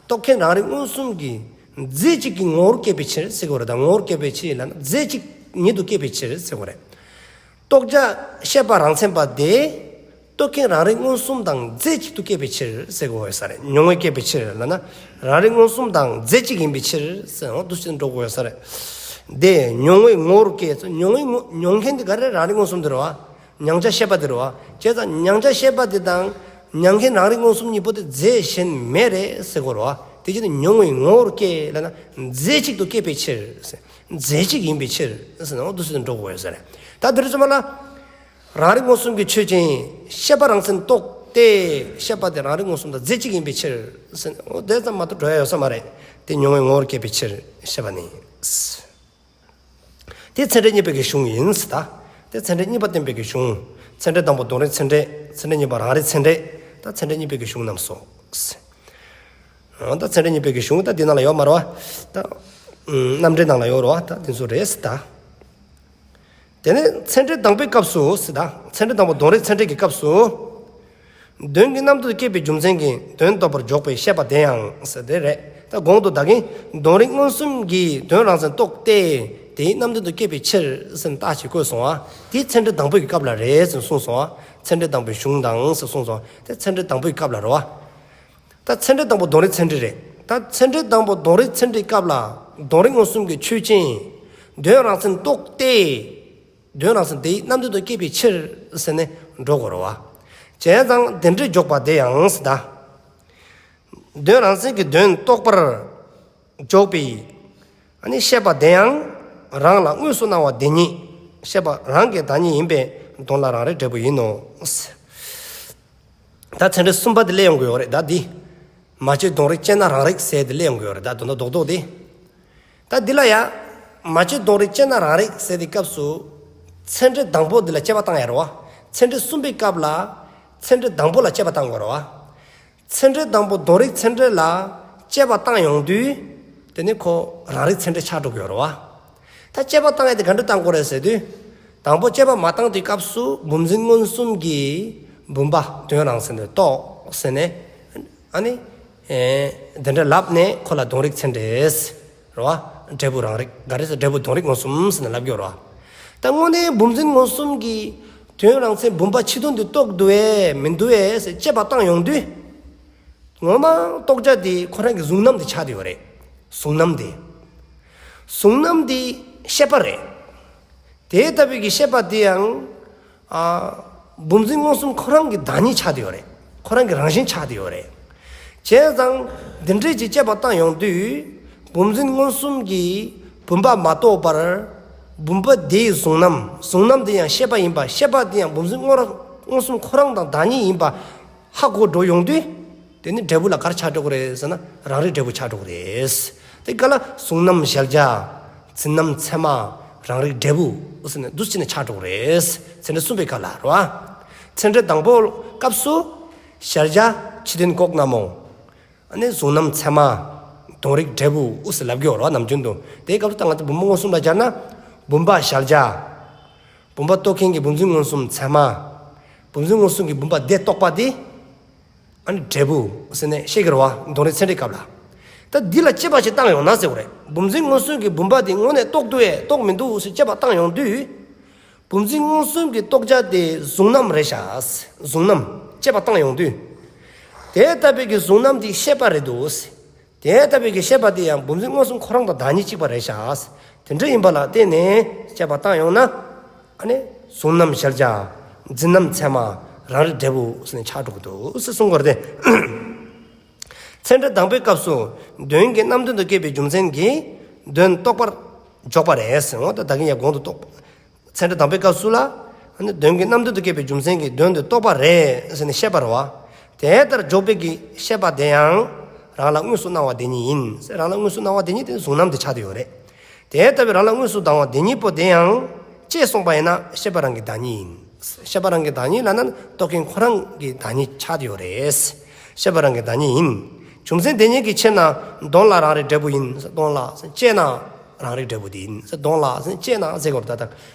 རྟོགས་མཁན་རང་རིག་མངོན་སུམ་གྱི་རྫས་གཅིག་གི་ངོ་བོར་སྐྱེས་པའི་ཕྱིར་ཟེར་དགོས་རེད། ད་ངོ་བོར་སྐྱེས་པའི་ཕྱིར་ལབ་ན། རྫས་གཅིག་ཉིད་དུ་སྐྱེས་པའི་ཕྱིར་ཟེར་དགོས་རེད། རྟོགས་བྱ་ཤེས་པ་རང་མཚན་པ་དེ་རྟོགས་མཁན་རང་རིག་མངོན་སུམ་དང་རྫས་གཅིག་ཏུ་སྐྱེས་པའི་ཕྱིར་ཟེར་དགོས་ཡོད་ས་རེད། མྱོང་བའི་སྐྱེས་པའི་ཕྱིར་ལབ་ན། རང་རིག་མངོན་སུམ་དང་རྫས་གཅིག་ཡིན་པའི་ཕྱིར་ཟེར་འོ་འདུག་སེ་འགྲོ་དགོས་ཡོད་ས་རེད། དེ་མྱོང་བའི་ངོ་བོར་སྐྱེས། མྱོང་བའི་ངོ་མྱོང་མཁན་དེ་ག་རེ་རེད། རང་རིག་མངོན་སུམ་དེ་རེད་བ། མྱང་བྱ་ཤེས་པ་དེ་རེད་བ། བྱས་ཙང་མྱང་བྱ་ཤེས་པ་དེ་དང་མྱང་མཁན་རང་རིག་མངོན་སུམ་གཉིས་པོ་དེ་རྫས་གཞན་མེད་རེད་ཟེར་དགོས་རེད་བ། དེ་བྱས་ནས་མྱོང་བའི་ངོ་བོར་སྐྱེས་ལབ་ན། རྫས་གཅིག་ཏུ་སྐྱེས་པའི་ཕྱིར་ཟེར། རྫས་གཅིག་ཡིན་པའི་ཕྱིར་ཟེར་ན་འོ་འདུག་སེ་འགྲོ་དགོས་ཡོད་ས་རེད། ད་དེ་རེད་ཙམ་པ་ལ། རང་རིག་མངོན་སུམ་གྱིས་ཆོས་ཅན། ཤེས་པ་རང་མཚན་རྟོགས་ཏེ། ཤེས་པ་དེ་རང་རིག་མངོན་སུམ་དང་རྫས་གཅིག་ཡིན་པའི་ཕྱིར་ཟེར་ན་འོ་དེ་ཙམ་མ་གཏོགས་འགྲོ་ཡ་ཡོད་ས་མ་རེད། དེ་མྱོང་བའི་ངོ་བོར་སྐྱེས་པའི་ཕྱིར་ཞེས་པ་ནི། དེ་ཚད་འབྲས་གཉིས་པའི་གི་གཞུང་ཡིན་ཟེར་ད། དེ་ཚད་འབྲས་གཉིས་པ་བསྟན་པའི་གི་གཞུང་། ཚད་འབྲས་དང་པོ་དོན་རིག་ཚད་འབྲས། ཚད་འབྲས་གཉིས་པ་རང་རིག་ཚད་འབྲས། ད་ཚད་འབྲས་གཉིས་པའི་གི་གཞུང་རྣམས་སོ། ད་ཚད་འབྲས་གཉིས་པའི་གི་གཞུང་ད་འདི་ནང་ལ་ཡོད་མ་རེད་བ། ད་རྣམ་འགྲེལ་ནང་ལ་ཡོད་རེད་བ། ད་འདི་ཚོ་རེད་ཟེར་ད། དེ་ནས་ཚད་འབྲས་དང་པོའི་སྐབས་སུ་ཟེར་ད། ཚད་འབྲས་དང་པོ་དོན་རིག་ཚད་འབྲས་ཀྱི་སྐབས་སུ། དོན་གྱི་རྣམ་ལྡན་དུ་སྐྱེས་པའི་རྒྱུ་མཚན་གྱིས་དོན་རྟོགས་པར་འཇོག་པའི་ཤེས་པ་དེ་ཡང་ཟེར་དེ་རེད། ད་གོང་དུ་ད་གིན་དོན་རིག་མངོན་སུམ་གྱིས་དོན་རང་མཚན་རྟོགས་ཏེ། དེའི་རྣམ་ལྡན་དུ་སྐྱེས་པའི་ཕྱིར་ཟེར་ནས་རྟགས་ཅིག་བཀོད་སོང་བ། དེ་ཚད་འབྲས་དང་པོའི་གི་སྐབས་ལ་རེད་ཟེར་གསུངས་སོང་བ། ཚད་འབྲས་དང་པོའི་གཞུང་དང་ཟེར་གསུངས་སོང་བ། དེ་ཚད་འབྲས་དང་པོའི་གི་སྐབས་ལ་རེད་བ། ད་ཚད་འབྲས་དང་པོ་དོན་རིག་ཚད་འབྲས་རེད། ད་ཚད་འབྲས་དང་པོ་དོན་རིག་ཚད་འབྲས་སྐབས་ལ་དོན་རིག་མངོན་སུམ་གྱིས་ཆོས་ཅན། དོན་རང་མཚན་རྟོགས་ཏེ། དོན་རང་མཚན་དེའི་རྣམ་ལྡན་དུ་སྐྱེས་པའི་ཕྱིར་ཟེར་ནས་འགྲོ་དགོས་རེད་བ། བྱས་ཙང་དེ་འདྲའི་འཇོག་པ་དེ་ཡང་ཟེར་ད། དོན་རང་མཚན་གྱིས་དོན་རྟོགས་པར་འཇོག་པའི་ཨ་ནི་ཤེས་པ་དེ་ཡང་རང་ལ་དངོས་སུ་སྣང་བ་དེ་ཉིད་ཤེས་པ་རང་གི་བདག་ཉིད་ཡིན་པས་དོན་ལ་རང་རིག་འབྲས་བུ་ཡིན་ནོ། ད་ཚད་འབྲས་གསུམ་པ་དེ་སླེབས་ཡོང་གི་ཡོད་རེད་ད་འདི། མ་དཔྱད་དོན་རིག་དཔྱད་ན་རང་རིག་ཟེར་དེ་སླེབས་ཡོང་གི་ཡོད་རེད་ད་དོན་དག་རྡོག་རྡོག་དེ། ད་འདི་ལ་ཡ། མ་དཔྱད་དོན་རིག་དཔྱད་ན་རང་རིག་ཟེར་དེ་སྐབས་སུ། ཚད་འབྲས་དང་པོ་འདི་ལ་དཔྱད་པ་བཏང་ཡ་རེད་བ། ཚད་འབྲས་གསུམ་པའི་སྐབས་ལ། ཚད་འབྲས་དང་པོ་ལ་དཔྱད་པ་བཏང་དགོས་རེད་བ། ཚད་འབྲས་དང་པོ་དོན་རིག་ཚད་འབྲས་ལ་དཔྱད་པ་བཏང་ཡོང་དུས། དེ་ནི་ཁོ་རང་རིག་ཚད་འབྲས་ཆགས་འགྲོ་གི་ཡོད་རེད་བ། ད་དཔྱད་པ་བཏང་ཡ་དེ་ག་འདྲ་བཏང་དགོས་རེད་ཟེར་དུས། དང་པོ་དཔྱད་པ་མ་བཏང་དུས་སྐབས་སུ་བུམ་འཛིན་མངོན་སུམ་གྱིས་བུམ་པ་དོན་རང་མཚན་དུ་རྟོགས་ཟེར་ནས། ཨ་ནི། ཨེ། དེ་འདྲ་ལབ་ནས་ཁོ་ལ་དོན་རིག་ཚད་འབྲས། རེད་བ། འབྲས་བུ་རང་རིག་ག་རེ་ཟེར་འབྲས་བུ་དོན་རིག་མངོན་སུམ་ཟེར་ནས་ལབ་ཀྱི་ཡོད་རེད་བ། ད་དངོས་གནས་བུམ་འཛིན་མངོན་སུམ་གྱིས་དོན་རང་མཚན་བུམ་པ་ཕྱི་དོན་དེ་རྟོགས་འདུག་གས་མི་འདུག་གས་ཟེར་དཔྱད་པ་བཏང་ཡོང་དུས། ངོ་མ་རྟོགས་བྱ་དེ་ཁོ་རང་གི་གཟུང་རྣམ་དེ་ཆགས་བསྡད་ཡོད་རེད། གཟུང་རྣམ་དེ། གཟུང་རྣམ་དེ་ཤེས་པ་རེད། དེ་ལྟ་བུའི་གི་ཤེས་པ་དེ་ཡང་། ཨ། བུམ་འཛིན་མངོན་སུམ་ཁོ་རང་གི་བདག་ཉིད་ཆགས་བསྡད་ཡོད་རེད། ཁོ་རང་གི་རང་བཞིན་ཆགས་བསྡད་ཡོད་རེད། བྱས་ཙང་འདི་འདྲའི་ཅིག་དཔྱད་པ་བཏང་ཡོང་དུས། བུམ་འཛིན་མངོན་སུམ་གྱིས་བུམ་པ་མ་རྟོགས་པར། བུམ་པ་དེའི་གཟུང་རྣམ། གཟུང་རྣམ་དེ་ཡང་ཤེས་པ་ཡིན་པ། ཤེས་པ་དེ་ཡང་བུམ་འཛིན་མངོན་ར་མངོན་སུམ་ཁོ་རང་དང་བདག་ཉིད་ཡིན་པ་ཧ་གོ་འགྲོ་ཡོང་དུས། དེ་ནི་འབྲས་བུ་ལ་ག་རེ་ཆགས་འགྲོ་གི་རེད་ཟེར་ན། རང་རིག་འབྲས་བུ་ཆགས་འགྲོ་གི་རེད། དེ་ག་ལ་གཟུང་རྣམ་གཞལ་བྱ། འཛིན་རྣམ་ཚད་མ། རང་རིག་འབྲས་བུ་ཟེར་ནས་འདུ་བྱེད་ནས་ཆགས་འགྲོ་གི་རེད། ཚད་འབྲས་གསུམ་པའི་སྐབས་ལ་རེད་བ། ཚད་འབྲས་དང་པོའི་སྐབས་སུ་གཞལ་བྱ་ཕྱི་དོན་ལྐོག་ན་མོ། ཨ་ནི་གཟུང་རྣམ་ཚད་མ། དོན་རིག་འབྲས་བུ་ཟེར་ལབ་ཀྱི་ཡོད་རེད་བ་ནམ་རྒྱུན་དུ། དེའི་སྐབས་སུ་ད་ང་ཚོ་བུམ་པ་མངོན་སུམ་ལ་སྦྱར་ན། བུམ་པ་གཞལ་བྱ། བུམ་པ་རྟོགས་མཁན་གྱི་བུམ་འཛིན་མངོན་སུམ་ཚད་མ། བུམ་འཛིན་མངོན་སུམ་གྱི་བུམ་པ་དེ་རྟོགས་པ་དེ། ཨ་ནི་འབྲས་བུ་ཟེར་ནས་བཤད་ཀྱི་རེད་བ། དོན་རིག་ཚད་འབྲས་སྐབས་ལ། ད་འདི་ལ་དཔྱད་པ་ཞིག་བཏང་ཡོང་ན་ཟེར་བ་རེད། བུམ་འཛིན་མངོན་སུམ་གྱི་བུམ་པ་དེ་དངོས་གནས་རྟོགས་འདུག་ཨེ་རྟོགས་མི་འདུག་ཟེར་དཔྱད་པ་བཏང་ཡོང་དུས། བུམ་འཛིན་མངོན་སུམ་གྱི་རྟོགས་བྱ་དེ་གཟུང་རྣམ་རེད་ཤག། གཟུང་རྣམ་དཔྱད་པ་བཏང་ཡོང་དུས། དེ་ལྟ་བུའི་གི་གཟུང་རྣམ་དེ་ཤེས་པ་རེད་འདུག། དེ་ལྟ་བུའི་གི་ཤེས་པ་དེ་ཡང་བུམ་འཛིན་མངོན་སུམ་ཁོ་རང་དང་བདག་ཉིད་གཅིག་པ་རེད་ཤག། དེ་འདྲ་ཡིན་པ་ལ་བརྟེན་ནས་དཔྱད་པ་བཏང་ཡོང་ན། ཨ་ནི་གཟུང་རྣམ་གཞལ་བྱ། འཛིན་རྣམ་ཚད་མ། རང་རིག་འབྲས་བུ་ཟེར་ནས་ཆགས་འགྲོ་གི་འདུག་ཟེར་གསུང་གི་ཡོད་རེད་དེ། ཚད་འབྲས་དང་པོའི་སྐབས་སུ་དོན་གྱི་རྣམ་ལྡན་དུ་སྐྱེས་པའི་རྒྱུ་མཚན་གྱིས་དོན་རྟོགས་པར་འཇོག་པ་རེད་ཟེར། འོ་ད་ད་གིན་ཡང་གོང་དུ་རྟོགས། ཚད་འབྲས་དང་པོའི་སྐབས་སུ་ལ། ཨ་ནི་དོན་གྱི་རྣམ་ལྡན་དུ་སྐྱེས་པའི་རྒྱུ་མཚན་གྱིས་དོན་དེ་རྟོགས་པ་རེད་ཟེར་ནས་བཤད་པ་རེད་བ། དེ་ལྟར་འཇོག་པའི་གི་བཤད་པ་དེ་ཡང་རང་ལ་དངོས་སུ་སྣང་བ་དེ་ཉིད་ཡིན། རང་ལ་དངོས་སུ་སྣང་བ་དེ་ཉིད་དེ་གཟུང་རྣམ་དེ་ཆགས་བསྡད་ཡོད་རེད། དེ་ལྟ་བུའི་རང་ལ་དངོས་སུ་སྣང་བ་དེ་ཉིད་པོ་དེ་ཡང་དཔྱད་སོང་པ་ཡིན་ན་ཤེས་པ་རང་གི་བདག་ཉིད་ཡིན། ཤེས་པ་རང་གི་བདག་ཉིད་ལབ་ན་རྟོགས་མཁན་ཁོ་རང་གི་བདག་ཉིད་ཆགས་བསྡད་ཡོད་རེད། ཤེས་པ་རང་གི་བདག་ཉིད་ཡིན། རྒྱུ་མཚན་དེ་ཉིད་ཀྱི་ཕྱིར་ན་དོན་ལ་རང་རིག་འབྲས་བུ་ཡིན། དོན་ལ་དཔྱད་ན་རང་རིག་འབྲས་བུ་དེ་ཡིན། དོན་ལ་དཔྱད་ན་ཟེར་དགོས་རེད་ད།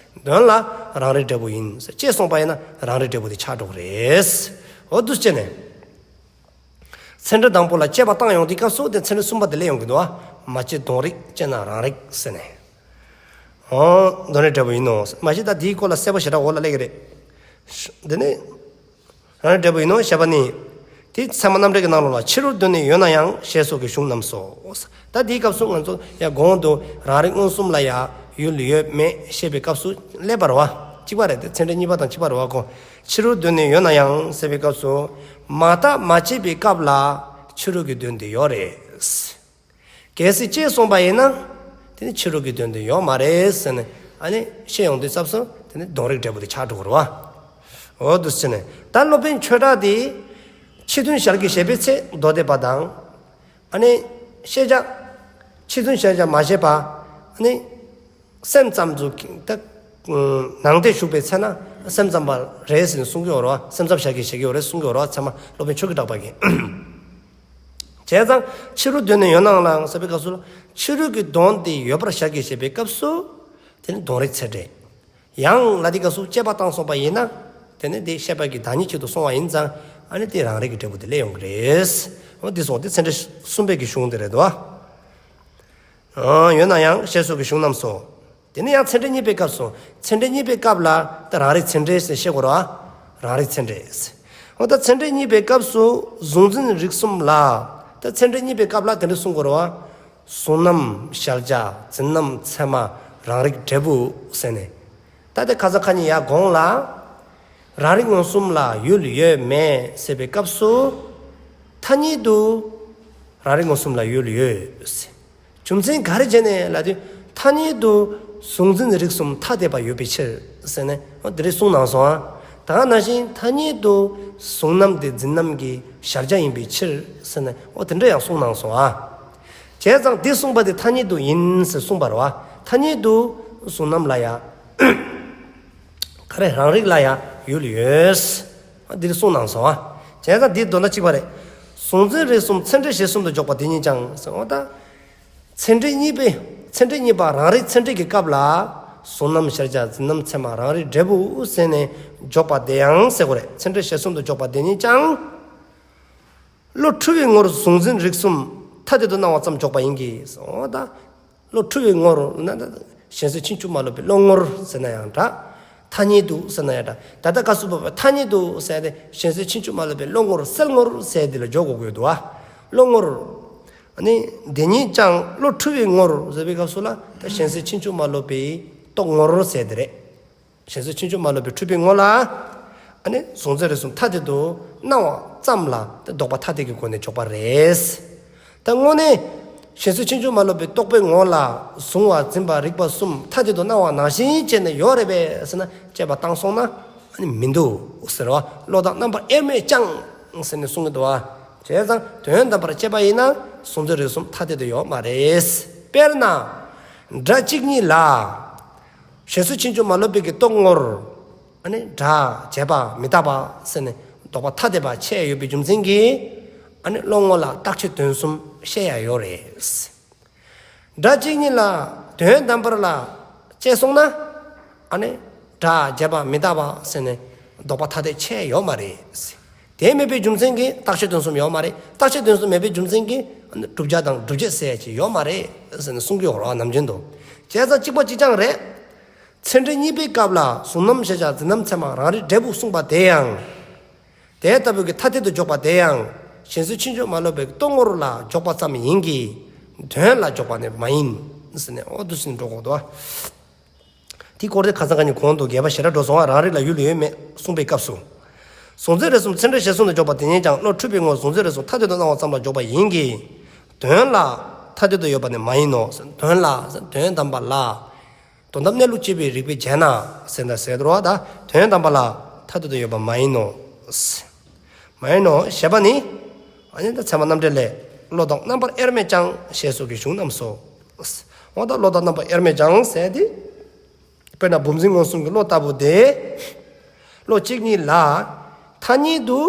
དོན་ལ་རང་རིག་འབྲས་བུ་ཡིན། དཔྱད་སོང་པ་ཡིན་ན་རང་རིག་འབྲས་བུ་དེ་ཆགས་འགྲོ་གི་རེད། འོ་འདུག་སེ་བྱས་ནས། ཚད་འབྲས་དང་པོ་ལ་དཔྱད་པ་བཏང་ཡོང་དུས་སྐབས་སུ་དེ་ཚད་འབྲས་གསུམ་པ་དེ་སླེབས་ཡོང་གི་འདུག་བ། མ་དཔྱད་དོན་རིག་དཔྱད་ན་རང་རིག་ཟེར་ནས། འོ། དོན་རིག་འབྲས་བུ་ཡིན་ནོ། མ་གཞི་ད་དེའི་སྐོར་ལ་གསལ་པོ་ཞེ་དྲག་འོག་ལ་སླེབས་ཀྱི་རེད། དེ་ནས། རང་རིག་འབྲས་བུ་ཡིན་ནོ་ཞེས་པ་ནི། དེ་ཚད་མ་རྣམ་འགྲེལ་གྱི་ནང་ལོགས་ལ་ཕྱི་རོལ་དོན་ནི་ཡོད་ན་ཡང་ཞེས་སོགས་ཀྱི་གཞུང་རྣམས་སོ། ད་དེའི་སྐབས་སུ་ང་ཚོ་ཡང་གོང་དུ་རང་རིག་མངོན་སུམ་ལ་ཡང་ཡུལ་ཡོད་མེད་བཤད་པའི་སྐབས་སུ་སླེབས་པ་རེད་བ། གཅིག་པ་རེད་དེ། ཚད་འབྲས་གཉིས་པ་དང་གཅིག་པ་རེད་བ་གོ། ཕྱི་རོལ་དོན་ནི་ཡོད་ན་ཡང་ཟེར་བའི་སྐབས་སུ། མ་བརྟགས་མ་དཔྱད་པའི་སྐབས་ལ་ཕྱི་རོལ་གྱི་དོན་དེ་ཡོད་རེད། གལ་སྲིད་དཔྱད་སོང་པ་ཡིན་ན། དེ་ནི་ཕྱི་རོལ་གྱི་དོན་དེ་ཡོད་མ་རེད་ཟེར་ནས་ཨ་ནི་བཤད་ཡོང་དུས་སྐབས་སུ་དེ་ནི་དོན་རིག་འབྲས་བུ་དེ་ཆགས་འགྲོ་གི་རེད་བ། འོ་འདུག་སེ་བྱས་ནས་ད་སློབ་དཔོན་ཆོས་གྲགས་དེ་ཕྱི་དོན་ཞལ་གྱིས་བཞེས་པའི་ཚེ་མདོ་སྡེ་པ་དང་། ཨ་ནི་ཤེས་བྱ་ཕྱི་དོན་ཞལ་གྱིས་མ་བཞེས་པ། ཨ་ནི་སེམས་ཙམ་དུ་ད་ནང་དེ་ཞུགས་པའི་ཚེ་ན་སེམས་ཙམ་པ་རེད་ཟེར་ནས་གསུང་གི་ཡོད་རེད་བ། སེམས་ཙམ་ཞལ་གྱིས་བཞེས་ཀྱི་ཡོད་རེད་གསུང་གི་ཡོད་རེད་བ། ཚད་མ་སློབ་དཔོན་ཆོས་ཀྱི་གྲགས་པ་གིས། བྱས་ཙང་ཕྱི་རོལ་དོན་ནི་ཡོད་ནའང་ལ་ཟེར་བའི་སྐབས་སུ་ལ་ཕྱི་རོལ་གྱི་དོན་དེ་ཡོད་པར་ཞལ་གྱིས་བཞེས་པའི་སྐབས་སུ་དེ་ནི་དོན་རིག་ཚད་འབྲས། ཡང་ལ་དེའི་སྐབས་སུ་དཔྱད་པ་བཏང་སོང་པ་ཡིན་ན་དེ་ནི་དེ་ཤེས་པ་གི་བདག་ཉིད་ཅིག་ཏུ་སོང་བ་ཡིན་ཙང་ཨ་ནི་དེ་རང་རིག་གི་འབྲས་བུ་དེ་སླེབས་ཡོང་གི་རེད། འོ་དེ་སོང་དེ་ཚད་འབྲས་གསུམ་པའི་གི་གཞུང་དེ་རེད་དོ། ཡོད་ན་ཡང་ཞེས་སོགས་ཀྱི་གཞུང་རྣམས་སོ། དེ་ནས་ཡང་ཚད་འབྲས་གཉིས་པའི་སྐབས་སུ། ཚད་འབྲས་གཉིས་པའི་སྐབས་ལ་ད་རང་རིག་ཚད་འབྲས་ཟེར་བཤད་དགོས་རེད་བ། རང་རིག་ཚད་འབྲས། འོ་ད་ཚད་འབྲས་གཉིས་པའི་སྐབས་སུ་གཟུང་འཛིན་རིག་གསུམ་ལ། ད་ཚད་འབྲས་གཉིས་པའི་སྐབས་ལ་དེ་འདྲ་གསུང་དགོས་རེད་བ། གཟུང་རྣམ་གཞལ་བྱ། འཛིན་རྣམ་ཚད་མ། རང་རིག་འབྲས་བུ་ཟེར་ནས། ད་དེ་ཁ་སང་ཁ་ཉིན་ཡར་གོང་ལ། རང་རིག་མངོན་སུམ་ལ་ཡུལ་ཡོད་མེད་ཟེར་བའི་སྐབས་སུ། ཐ་སྙད་དུ་རང་རིག་མངོན་སུམ་ལ་ཡུལ་ཡོད་ཟེར། རྒྱུ་མཚན་ག་རེ་བྱས་ནས་ལབ་དུས་ཐ་སྙད་དུ་གཟུང་འཛིན་རིག་གསུམ་ཐ་དད་པ་ཡོད་པའི་ཕྱིར་ཟེར་ནས་འོ་དེ་འདྲ་གསུངས་གནང་སོང་ཨ། ད་ག་ནང་བཞིན་ཐ་སྙད་དུ་གཟུང་རྣམ་དེ་འཛིན་རྣམ་གྱི་གཞལ་བྱ་ཡིན་པའི་ཕྱིར་ཟེར་ནས་འོ་དེ་འདྲ་ཡང་གསུངས་གནང་སོང་ཨ། བྱས་ཙང་འདི་གསུངས་པ་དེ་ཐ་སྙད་དུ་ཡིན་ཟེར་གསུངས་པ་རེད་བ། ཐ་སྙད་དུ་གཟུང་རྣམ་ལ་ཡང་། ག་རེ་རང་རིག་ལ་ཡང་ཡུལ་ཡོད། འདིར་གསུངས་གནང་སོང་ཨ། བྱས་ཙང་འདིར་མདོར་ན་གཅིག་པ་རེད། གཟུང་འཛིན་རིག་གསུམ་ཚད་འབྲས་གཞལ་གསུམ་དུ་འཇོག་པ་དེ་ཉིད་ཀྱང་ཟེར་འོ་ད། ཚད་འབྲས་གཉིས་པའི་ཚད་འབྲས་གཉིས་པ་རང་རིག་ཚད་འབྲས་ཀྱི་སྐབས་ལ། གཟུང་རྣམ་གཞལ་བྱ་འཛིན་རྣམ་ཚད་མ་རང་རིག་འབྲས་བུ་ཟེར་ནས་འཇོག་པ་དེ་ཡང་ཟེར་དགོས་རེད། ཚད་འབྲས་གཞལ་གསུམ་དུ་འཇོག་པ་དེ་ཉིད་ཀྱང་། བློ་འཁྲུལ་བའི་ངོར་གཟུང་འཛིན་རིག་གསུམ་ཐ་དད་དུ་སྣང་བ་ཙམ་འཇོག་པ་ཡིན་གྱི། འོ་ད། བློ་འཁྲུལ་བའི་ངོར་ན་ད་གཞན་སེལ་ཕྱིན་ཅི་མ་ལོག་པའི་བློ་ངོར་ཟེར་ན་ཡང་འདྲ། ཐ་སྙད་དུ་ཟེར་ན་ཡང་འདྲ། ད་ལྟ་སྐབས་སུ་བབ་པའི་ཐ་སྙད་དུ་ཟེར་ཏེ་གཞན་སེལ་ཕྱིན་ཅི་མ་ལོག་པའི་བློ་ངོར་སེལ་ངོར་ཟེར་དེ་ལ་འཇོག་དགོས་ཀྱི་འདུག་ཨ། བློ་ངོར། ཨ་ནི་དེ་ཉིད་ཀྱང་བློ་འཁྲུལ་བའི་ངོར་ཟེར་བའི་སྐབས་སུ་ལ་ད་གཞན་སེལ་ཕྱིན་ཅི་མ་ལོག་པའི་རྟོག་ངོར་ཟེར་དེ་རེད། གཞན་སེལ་ཕྱིན་ཅི་མ་ལོག་པའི་འཁྲུལ་པའི་ངོ་ལ། ཨ་ནི་གཟུང་འཛིན་རིག་གསུམ་ཐ་དད་དུ་སྣང་བ་ཙམ་ལ་དེ་ལྡོག་པ་ཐ་དད་ཀྱི་སྒོ་ནས་འཇོག་པ་རེད། ད་དངོས་གནས་གཞན་སེལ་ཕྱིན་ཅི་མ་ལོག་པའི་རྟོག་པའི་ངོ་ལ་གཟུང་བ་འཛིན་པ་རིག་པ་གསུམ་ཐ་དད་དུ་སྣང་བ་ནང་བཞིན་བྱས་ནས་ཡོད་རེད་པས་ཟེར་ན་དཔྱད་པ་བཏང་སོང་ན་ཨ་ནི་མི་འདུག་ཟེར་བ། བློ་དང་རྣམ་པར་དབྱེར་མེད་ཀྱང་ཟེར་ནས་གསུང་གི་འདུག་བ། བྱས་ཙང་དོན་དམ་པར་དཔྱད་པ་ཡིན་ན་གཟུང་འཛིན་རིག་གསུམ་ཐ་དད་དུ་ཡོད་མ་རེད། དཔེར་ན། སྒྲ་གཅིག་ཉིད་ལ། གཞན་སེལ་ཕྱིན་ཅི་མ་ལོག་པའི་གི་རྟོག་ངོར། ཨ་ནི་སྒྲ་བྱས་པ་མི་རྟག་པ་ཟེར་ནས་ལྡོག་པ་ཐ་དད་པ་ཕྱེ་ཡོད་པའི་རྒྱུ་མཚན་གྱིས། ཨ་ནི་བློ་ངོ་ལ་རྟག་ཆད་དོན་གསུམ་བཤད་ཡ་ཡོད་རེད། སྒྲ་གཅིག་ཉིད་ལ་དོན་དམ་པར་ལ་དཔྱད་སོང་ན། ཨ་ནི་སྒྲ་བྱས་པ་མི་རྟག་པ་ཟེར་ནས་ ལྡོག་པ་ཐ་དད་ཆད་ཡོད་མ་རེད། དེ་མེད་པའི་རྒྱུ་མཚན་གྱིས་རྟག་ཆད་དོན་གསུམ་ཡོད་མ་རེད། རྟག་ཆད་དོན་གསུམ་མེད་པའི་རྒྱུ་མཚན་གྱིས་བསྒྲུབ་བྱ་དང་སྒྲུབ་བྱེད་ཟེར་ཅིག་ཡོད་མ་རེད་ཟེར་ནས་གསུང་གི་ཡོད་རེད་ནམ་རྒྱུན་དུ། བྱས་ཙང་གཅིག་པ་གཅིག་རྐྱང་རེད། ཚད་འབྲས་གཉིས་པའི་སྐབས་ལ་གཟུང་རྣམ་གཞལ་བྱ་འཛིན་རྣམ་ཚད་མ་རང་རིག་འབྲས་བུ་གསུངས་པ་དེ་ཡང་། དེ་ལྟ་བུའི་གི་ཐ་དད་དུ་འཇོག་པ་དེ་ཡང་གཞན་སེལ་ཕྱིན་ཆད་མ་ལོག་པའི་རྟོག་ངོར་ལ་འཇོག་པ་ཙམ་ཡིན་གྱི། དོན་ལ་འཇོག་པ་ནི་མ་ཡིན་ཟེར་ནས་འོ་འདུག་སེ་འགྲོ་དགོས་འདུག་བ། དེའི་སྐོར་དེ་ཁ་སང་ཁ་ཉིན་གོང་དུ་རྒྱས་པ་ཞེ་དྲག་འགྲོ་སོང་བ། རང་རིག་ལ་ཡུལ་ཡོད་མེད་གསུངས་པའི་སྐབས་སུ། གཟུང་འཛིན་རིག་གསུམ་ཚད་འབྲས་གཞལ་གསུམ་དུ་འཇོག་པ་དེ་ཉིད་ཀྱང་བློ་འཁྲུལ་པའི་ངོར་གཟུང་འཛིན་རིག་གསུམ་ཐ་དད་དུ་སྣང་བ་ཙམ་ལ་འཇོག་པ་ཡིན་གྱི། དོན་ལ་ཐ་དད་དུ་ཡོད་པ་ནི་མ་ཡིན་ནོ། དོན་ལ་དོན་དམ་པ་ལ། དོན་དམ་གནས་ལུགས་དཔྱད་པའི་རིགས་པས་འཇལ་ན་ཟེར་ན་ཟེར་དོ་བ་ད་དོན་དམ་པ་ལ་ཐ་དད་དུ་ཡོད་པ་མ་ཡིན་ནོ། མ་ཡིན་ནོ་ཞེས་པ་ནི། ཨ་ནི་ད་ཚད་མ་རྣམ་འགྲེལ་ལས། བློ་དང་རྣམ་པར་དབྱེར་མེད་ཀྱང་ཞེས་སོགས་ཀྱི་གཞུང་རྣམས་སོ། འོ་ད་བློ་དང་རྣམ་པར་དབྱེར་མེད་ཀྱང་ཟེར་ཏེ། དཔེར་ན་བུམ་འཛིན་མངོན་སུམ་གྱི་བློ་ལྟ་བུ་དེ། བློ་གཅིག་ཉིད་ལ་ཐ་སྙད་དུ།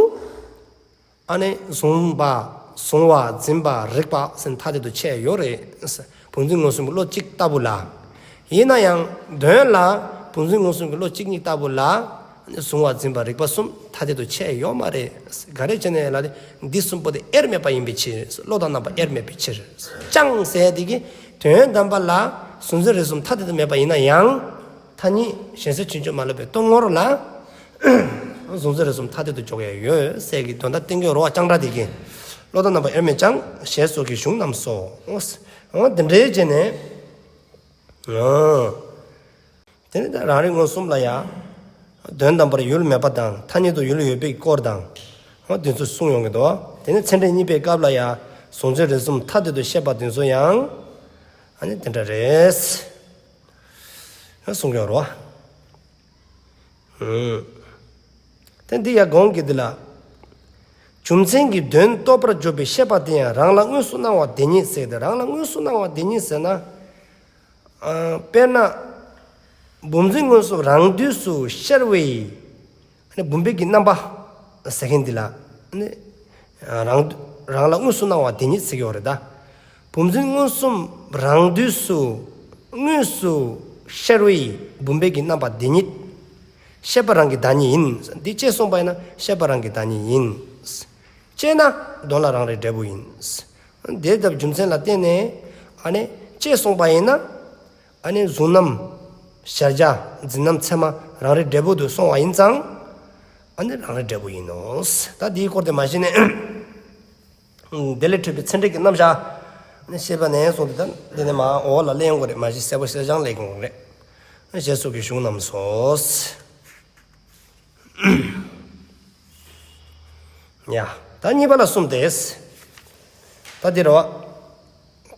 ཨ་ནི་གཟུང་བ། གཟུང་བ་འཛིན་པ་རིག་པ་ཟེར་ཐ་དད་དུ་ཕྱེ་ཡོད་རེད། བུམ་འཛིན་མངོན་སུམ་གྱི་བློ་གཅིག་ལྟ་བུ་ལ། ཡིན་ན་ཡང་དོན་ལ་བུམ་འཛིན་མངོན་སུམ་གྱི་བློ་གཅིག་ཉིད་ལྟ་བུ་ལ། གཟུང་བ་འཛིན་པ་རིག་པ་གསུམ་ཐ་དད་དུ་ཕྱེ་ཡོད་མ་རེད། ག་རེ་བྱས་ནས་ལབ་དེ་འདི་གསུམ་པོ་དེ་དབྱེར་མེད་པ་ཡིན་པའི་ཕྱིར། བློ་དང་རྣམ་པ་དབྱེར་མེད་པའི་ཕྱིར། ཀྱང་ཟེར་དེ་གི་དོན་དམ་པ་ལ་གཟུང་འཛིན་རིག་གསུམ་ཐ་དད་དུ་མེད་པ་ཡིན་ན་ཡང་། ཐ་སྙད་གཞན་སེལ་ཕྱིན་ཆད་མ་ལོག་པའི་རྟོག་ངོར་ལ། གཟུང་འཛིན་རིག་གསུམ་ཐ་དད་དུ་འཇོག་ཡ་ཡོད་ཟེར་གི་དོན་དག་བསྟན་གྱི་ཡོད་རེད་བ། ཀྱང་སྒྲ་དེ་གི། བློ་དང་རྣམ་པ་དབྱེར་མེད་ཀྱང་ཞེས་སོགས་ཀྱི་གཞུང་རྣམས་སོ། འོ་འདི་འདྲའི་བྱས་ནས། ཨོ། དེ་ནི་ད་རང་རིག་མངོན་སུམ་ལ་ཡང་། དོན་དམ་པར་ཡུལ་མེད་པ་དང་ཐ་སྙད་དུ་ཡུལ་ཡོད་པའི་སྐོར་དང་། འོ་དེ་ཚོ་གསུངས་ཡོང་གི་འདུག་དེ་ནི་ཚད་འབྲས་གཉིས་པའི་སྐབས་ལ་ཡང་གཟུང་འཛིན་རིག་གསུམ་ཐ་དད་དུ་བཤད་པ་དེ་ཚོ་ཡང་། ཨ་ནི་དེ་འདྲ་རེད། གསུངས་ཡོད་རེད་བ། དེ་འདི་ཡང་གོང་གི་འདི་ལ། རྒྱུ་མཚན་གྱིས་དོན་རྟོགས་པར་འཇོག་པའི་ཤེས་པ་དེ་ཡང་རང་ལ་དངོས་སུ་སྣང་བ་དེ་ཉིད་ཟེར་ཏེ། རང་ལ་དངོས་སུ་སྣང་བ་དེ་ཉིད་ཟེར་ན། དཔེར་ན། བུམ་འཛིན་མངོན་སུམ་རང་དུས་སུ་ཤར་བའི། བུམ་པའི་གི་རྣམ་པ་ཟེར་མཁན་འདི་ལ། རང་རང་ལ་དངོས་སུ་སྣང་བ་དེ་ཉིད་ཟེར་གྱི་ཡོད་རེད་ད། བུམ་འཛིན་མངོན་སུམ་རང་དུས་སུ་དངོས་སུ་ཤར་བའི་བུམ་པའི་གི་རྣམ་པ་དེ་ཉིད། ཤེས་པ་རང་གི་བདག་ཉིད་ཡིན། འདི་ཅེས་གསུངས་པ་ཡིན་ན་ཤེས་པ་རང་གི་བདག་ཉིད་ཡིན། ཅེ་ན་དོན་ལ་རང་རིག་འབྲས་བུ་ཡིན། དེ་ལྟ་བུའི་རྒྱུ་མཚན་ལ་བརྟེན་ནས་ཨ་ནི་ཅེས་གསུངས་པ་ཡིན་ན། ཨ་ནི་གཟུང་རྣམ་གཞལ་བྱ་འཛིན་རྣམ་ཚད་མ་རང་རིག་འབྲས་བུ་དུ་སོང་བ་ཡིན་ཙང་། ཨ་ནི་རང་རིག་འབྲས་བུ་ཡིན་ནོ། ད་འདིའི་སྐོར་དེ་མ་གཞི་ནས་དེ་ལས་འཕྲོས་པའི་ཚད་འབྲས་ཀྱི་རྣམ་གཞག་ནི་ཤེས་པ་ནས་བཟུང་སྟེ་ད་འདི་ནས་མ་འོག་ལ་གླེང་དགོས་རེད། མ་གཞི་གསལ་པོ་གསལ་རྐྱང་གླེང་དགོས་རེད། ཞེས་སོགས་ཀྱི་གཞུང་རྣམས་སོ། ཡ། ད་གཉིས་པ་ལ་གསུམ་སྟེ། ད་འདི་རེད་བ།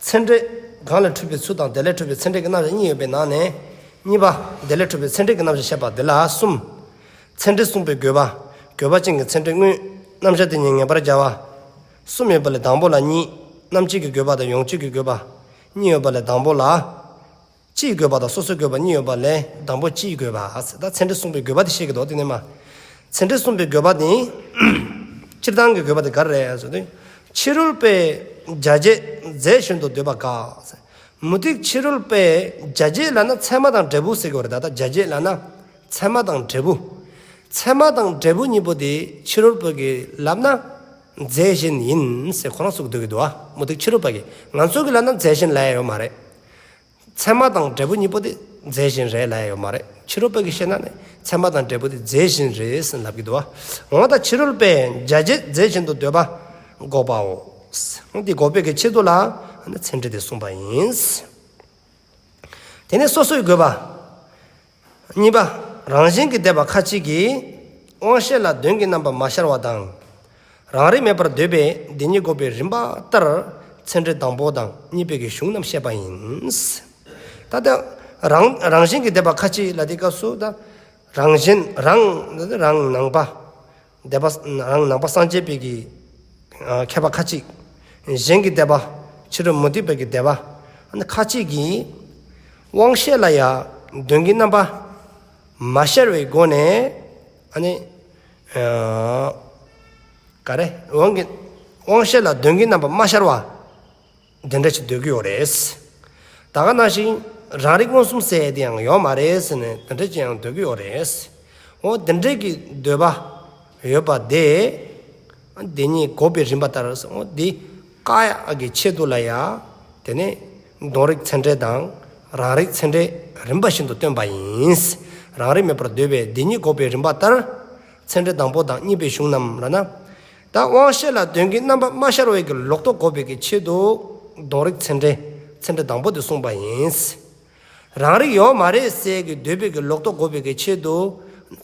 ཚད་འབྲས་གང་ལས་འཕྲོས་པའི་ཚུལ་དང་དེ་ལས་འཕྲོས་པའི་ཚད་འབྲས་ཀྱི་རྣམ་གཞག་གཉིས་ཡོད་པའི་ནང་ནས། གཉིས་པ་དེ་ལས་འཕྲོས་པའི་ཚད་འབྲས་ཀྱི་རྣམ་གཞག་བཤད་པ་འདི་ལ་གསུམ། ཚད་འབྲས་གསུངས་པའི་དགོས་པ། དགོས་པ་ཅན་གྱི་ཚད་འབྲས་དངོས། རྣམ་གཞག་དེ་ཉིད་ངེས་པར་བྱ་བ། གསུམ་ཡོད་པ་ལས་དང་པོ་ལ་གཉིས། རྣམ་བཅད་ཀྱི་དགོས་པ་དང་ཡོངས་གཅོད་ཀྱི་དགོས་པ། གཉིས་ཡོད་པ་ལས་དང་པོ་ལ། སྤྱིའི་དགོས་པ་དང་སོ་སོའི་དགོས་པ་གཉིས་ཡོད་པ་ལས་དང་པོ་སྤྱིའི་དགོས་པ། ད་ཚད་འབྲས་གསུངས་པའི་དགོས་པ་དེ་བཤད་ཀྱི་འདུག་དེ་ནས་མ། ཚད་འབྲས་གསུངས་པའི་དགོས་པ་ནི། སྤྱིར་བཏང་གི་དགོས་པ་དེ་ག་རེ་རེད་ཟེར་དུས། ཕྱི་རོལ་པས་བྱ་བྱེད་རྫས་གཞན་དུ་འདོད་པ་དགག་མུ་སྟེགས་ཕྱི་རོལ་པས་བྱ་བྱེད་ལབ་ན་ཚད་མ་དང་འབྲས་བུ་ཟེར་གྱི་ཡོད་རེད། ད་ལྟ་བྱ་བྱེད་ལབ་ན་ཚད་མ་དང་འབྲས་བུ། ཚད་མ་དང་འབྲས་བུ་གཉིས་པོ་དེ་ཕྱི་རོལ་པ་གིས་ལབ་ན་རྫས་གཞན་ཡིན་ཟེར་ཁོ་རང་ཚོ་གིས་འདོད་ཀྱི་འདུག་ཨ། མུ་སྟེགས་ཕྱི་རོལ་པ་གིས། ང་ཚོ་གིས་ལབ་ན་རྫས་གཞན་ལབ་ཡ་ཡོད་མ་རེད། ཚད་མ་དང་འབྲས་བུ་གཉིས་པོ་དེ་རྫས་གཞན་རེད་ལབ་ཡ་ཡོད་མ་རེད། ཕྱི་རོལ་པ་གིས་བཤད་ན་ནི་ཚད་མ་དང་འབྲས་བུ་དེ་རྫས་གཞན་རེད་ཟེར་ལབ་ཀྱི་འདུག་བ། འོ་ད་ཕྱི་རོལ་པས་བྱ་བྱེད་རྫས་གཞན་དུ་འདོད་པ་འགོག་པའོ། འདི་འགོག་པའི་གི་ཆེད་དུ་ལ་ཚད་འབྲས་དེ་གསུངས་པ་ཡིན། དེ་ནས་སོ་སོའི་དགོས་པ། གཉིས་པ། རང་གཞན་གྱི་འདོད་པ་ཁ་ཅིག་གིས་དབང་ཤེས་ལ་དོན་གྱི་རྣམ་པ་མ་ཤར་བ་དང་། རང་རིག་མེད་པར་འདོད་པས་དེ་ཉིད་འགོག་པའི་རིམ་པ་ལྟར་ཚད་འབྲས་དང་པོ་དང་གཉིས་པའི་གི་གཞུང་རྣམས་བཤད་པ་ཡིན། ད་ལྟ་རང་རང་གཞན་གྱི་འདོད་པ་ཁ་ཅིག་ལ་དེའི་སྐབས་སུ་ད་རང་གཞན་རང་རང་ནང་པ། འདོད་པ་རང་ནང་པ་སངས་རྒྱས་པའི་གི་མཁས་པ་ཁ་ཅིག་གཞན་གྱི་འདོད་པ། ཕྱི་རོལ་མུ་སྟེགས་པའི་གི་འདོད་པ། ཁ་ཅིག་གིས་དབང་ཤེས་ལ་ཡང་དོན་གྱི་རྣམ་པ་མ་ཤར་བའི་སྒོ་ནས། ཨ་ནི། ག་རེ། དབང་གི། དབང་ཤེས་ལ་དོན་གྱི་རྣམ་པ་མ་ཤར་བ། དེ་འདྲ་ཅིག་འདོད་ཀྱི་ཡོད་རེད། ད་ག་ནང་བཞིན་རང་རིག་མངོན་སུམ་ཟེར་དེ་ཡང་ཡོད་མ་རེད་ཟེར་ནས་དེ་འདྲ་ཅིག་ཡང་འདོད་ཀྱི་ཡོད་རེད། འོ་དེ་འདྲའི་གི་འདོད་པ་ཡོད་པ་དེ། དེ་གཉིས་འགོག་པའི་རིམ་པ་ལྟར། འོ་དེ་བཀག་ཡག་གི་ཆེད་དུ་ལ་ཡ། དེ་ནས་དོན་རིག་ཚད་འབྲས་དང་རང་རིག་ཚད་འབྲས་རིམ་པ་བཞིན་དུ་སྟོན་པ་ཡིན། རང་རིག་མེད་པར་འདོད་པས་དེ་གཉིས་འགོག་པའི་རིམ་པ་ལྟར། ཚད་འབྲས་དང་པོ་དང་གཉིས་པའི་གཞུང་རྣམས་ལབ་ན། ད་དབང་ཤེས་ལ་དོན་གྱི་རྣམ་པ་མ་ཤར་བའི་གི་ལོག་རྟོག་འགོག་པའི་གི་ཆེད་དུ། དོན་རིག་ཚད་འབྲས་ཚད་འབྲས་དང་པོ་དེ་གསུངས་པ་ཡིན། རང་རིག་ཡོད་མ་རེད་ཟེར་གི་འདོད་པའི་གི་ལོག་རྟོག་འགོག་པའི་གི་ཆེད་དུ།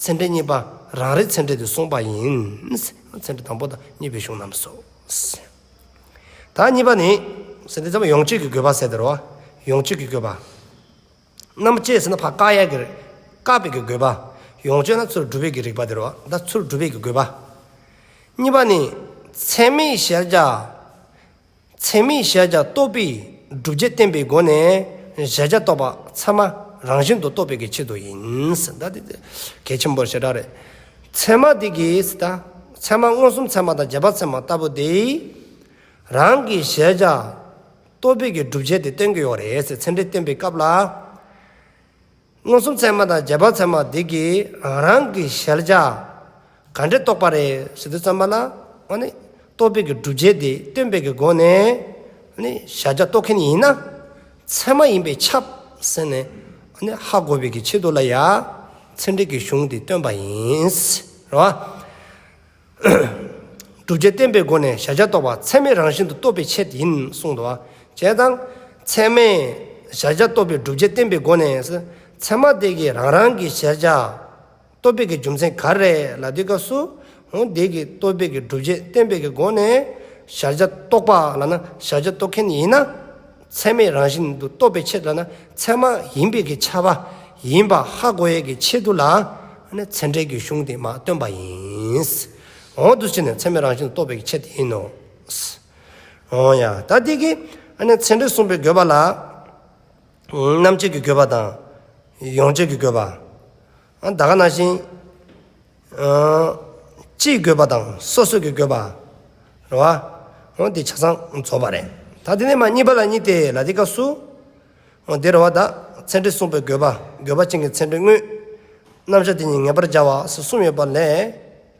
ཚད་འབྲས་གཉིས་པ་རང་རིག་ཚད་འབྲས་དེ་གསུངས་པ་ཡིན། ཚད་འབྲས་དང་པོ་དང་གཉིས་པའི་གཞུང་རྣམས་སོ། ད་གཉིས་པ་ནི། ཟེར་དུས་ཙམ་ཡོངས་གཅོད་ཀྱི་དགོས་པ་ཟེར་དེ་རེད་བ། ཡོངས་གཅོད་ཀྱི་དགོས་པ། རྣམ་བཅད་ཟེར་ན་ཕར་བཀག་ཡག་གི། བཀག་པའི་གི་དགོས་པ། ཡོངས་གཅོད་ན་ཚུར་སྒྲུབ་པའི་གི་རིགས་པ་དེ་རེད་བ། ད་ཚུར་སྒྲུབ་པའི་གི་དགོས་པ། གཉིས་པ་ནི། ཚད་མའི་གཞལ་བྱ། ཚད་མའི་གཞལ་བྱ་རྟོགས་པའི་སྒྲུབ་བྱེད་བསྟན་པའི་སྒོ་ནས་གཞལ་བྱ་རྟོགས་པ་ཚད་མ་རང་བཞིན་དུ་རྟོགས་པའི་གི་ཆེད་དུ་ཡིན། ད་དེ་གལ་ཆེན་པོ་ཞེ་དྲག་རེད། ཚད་མ་དེ་གིས་ད་ཚད་མ་མངོན་སུམ་ཚད་མ་དང་རྗེས་དཔག་ཚད་མ་ལྟ་བུ་དེ་རང་གི་གཞལ་བྱ་རྟོགས་པའི་གི་སྒྲུབ་བྱེད་དེ་སྟོན་གྱི་ཡོད་རེད་ཟེར། ཚད་འབྲས་བསྟན་པའི་སྐབས་ལ། མངོན་སུམ་ཚད་མ་དང་རྗེས་དཔག་ཚད་མ་འདི་གིས་རང་རང་གི་གཞལ་བྱ་ག་འདྲས་རྟོགས་པ་རེད་ཟེར་དུས་ཙམ་པ་ལ། ཨ་ནི་རྟོགས་པའི་གི་སྒྲུབ་བྱེད་དེ་སྟོན་པའི་གི་སྒོ་ནས། ཨ་ནི་གཞལ་བྱ་རྟོགས་མཁན་ཡིན་ན་ཚད་མ་ཡིན་པས་ཁྱབ་ཟེར་ནས། ཨ་ནི་ཧ་གོ་བའི་གི་ཆེད་དུ་ལ་ཡ་ཚད་འབྲས་ཀྱི་གཞུང་དེ་སྟོན་པ་ཡིན། རེད་བ། སྒྲུབ་བྱེད་བསྟན་པའི་སྒོ་ནས་གཞལ་བྱ་རྟོགས་པ་ཚད་མའི་རང་བཞིན་དུ་རྟོགས་པའི་ཆེད་ཡིན་གསུངས་འདུག་བ། བྱས་ཙང་ཚད་མས་གཞལ་བྱ་རྟོགས་པའི་སྒྲུབ་བྱེད་བསྟན་པའི་སྒོ་ནས། ཚད་མ་དེ་གིས་རང་རང་གི་གཞལ་བྱ་རྟོགས་པའི་གི་རྒྱུ་མཚན་ག་རེ་རེད་ལབ་དུས་སྐབས་སུ། འོ་དེ་གིས་རྟོགས་པའི་གི་སྒྲུབ་བྱེད་བསྟན་པའི་གི་སྒོ་ནས་གཞལ་བྱ་རྟོགས་པ་ལབ་ན་གཞལ་བྱ་རྟོགས་མཁན་ཡིན་ན། ཚད་མའི་རང་བཞིན་དུ་རྟོགས་པའི་ཆེད་ལབ་ན་ཚད་མ་ཡིན་པའི་གི་ཁྱབ་པ་ཡིན་པ་ཧ་གོ་ཡས་ཀྱི་ཆེད་དུ་ལ། ཨ་ནི་ཚད་འབྲས་ཀྱི་གཞུང་དེ་མ་སྟོན་པ་ཡིན། འོ་འདུག་བྱས་ནས་ཚད་མའི་རང་བཞིན་དུ་རྟོགས་པའི་གི་ཆེད་དེ་ཡིན་ནོ། འོ་ཡ། ད་དེ་གིས་ཨ་ནི་ཚད་འབྲས་གསུངས་པའི་དགོས་པ་ལ། རྣམ་བཅད་ཀྱི་དགོས་པ་དང་ཡོངས་གཅོད་ཀྱི་དགོས་པ། ཨ་ད་ག་ནང་བཞིན། ཨ་སྤྱིའི་དགོས་པ་དང་སོ་སོའི་གི་དགོས་པ་རེད་བ། འོ་དེ་ཆ་ཚང་རྫོགས་པ་རེད། ད་དེ་ནས་མ་གཉིས་པ་ལ་གཉིས་ཏེ་ལབ་དུས་སྐབས་སུ། འོ་དེ་རེད་བ། ད་ཚད་འབྲས་གསུངས་པའི་དགོས་པ། དགོས་པ་ཅན་གྱི་ཚད་འབྲས་དངོས། རྣམ་གཞག་དེ་ཉིད་ངེས་པར་བྱ་བ་ཟེར་གསུམ་ཡོད་པ་ལས།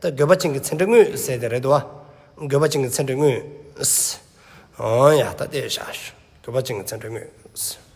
ད་དགོས་པ་ཅན་གྱི་ཚད་འབྲས་དངོས་ཟེར་དེ་རེད་འདུག་བ། དགོས་པ་ཅན་གྱི་ཚད་འབྲས་དངོས། འོ་ཡ། ད་དེ་བཞག་ཞུ། དགོས་པ་ཅན་གྱི་ཚད་འབྲས་དངོས།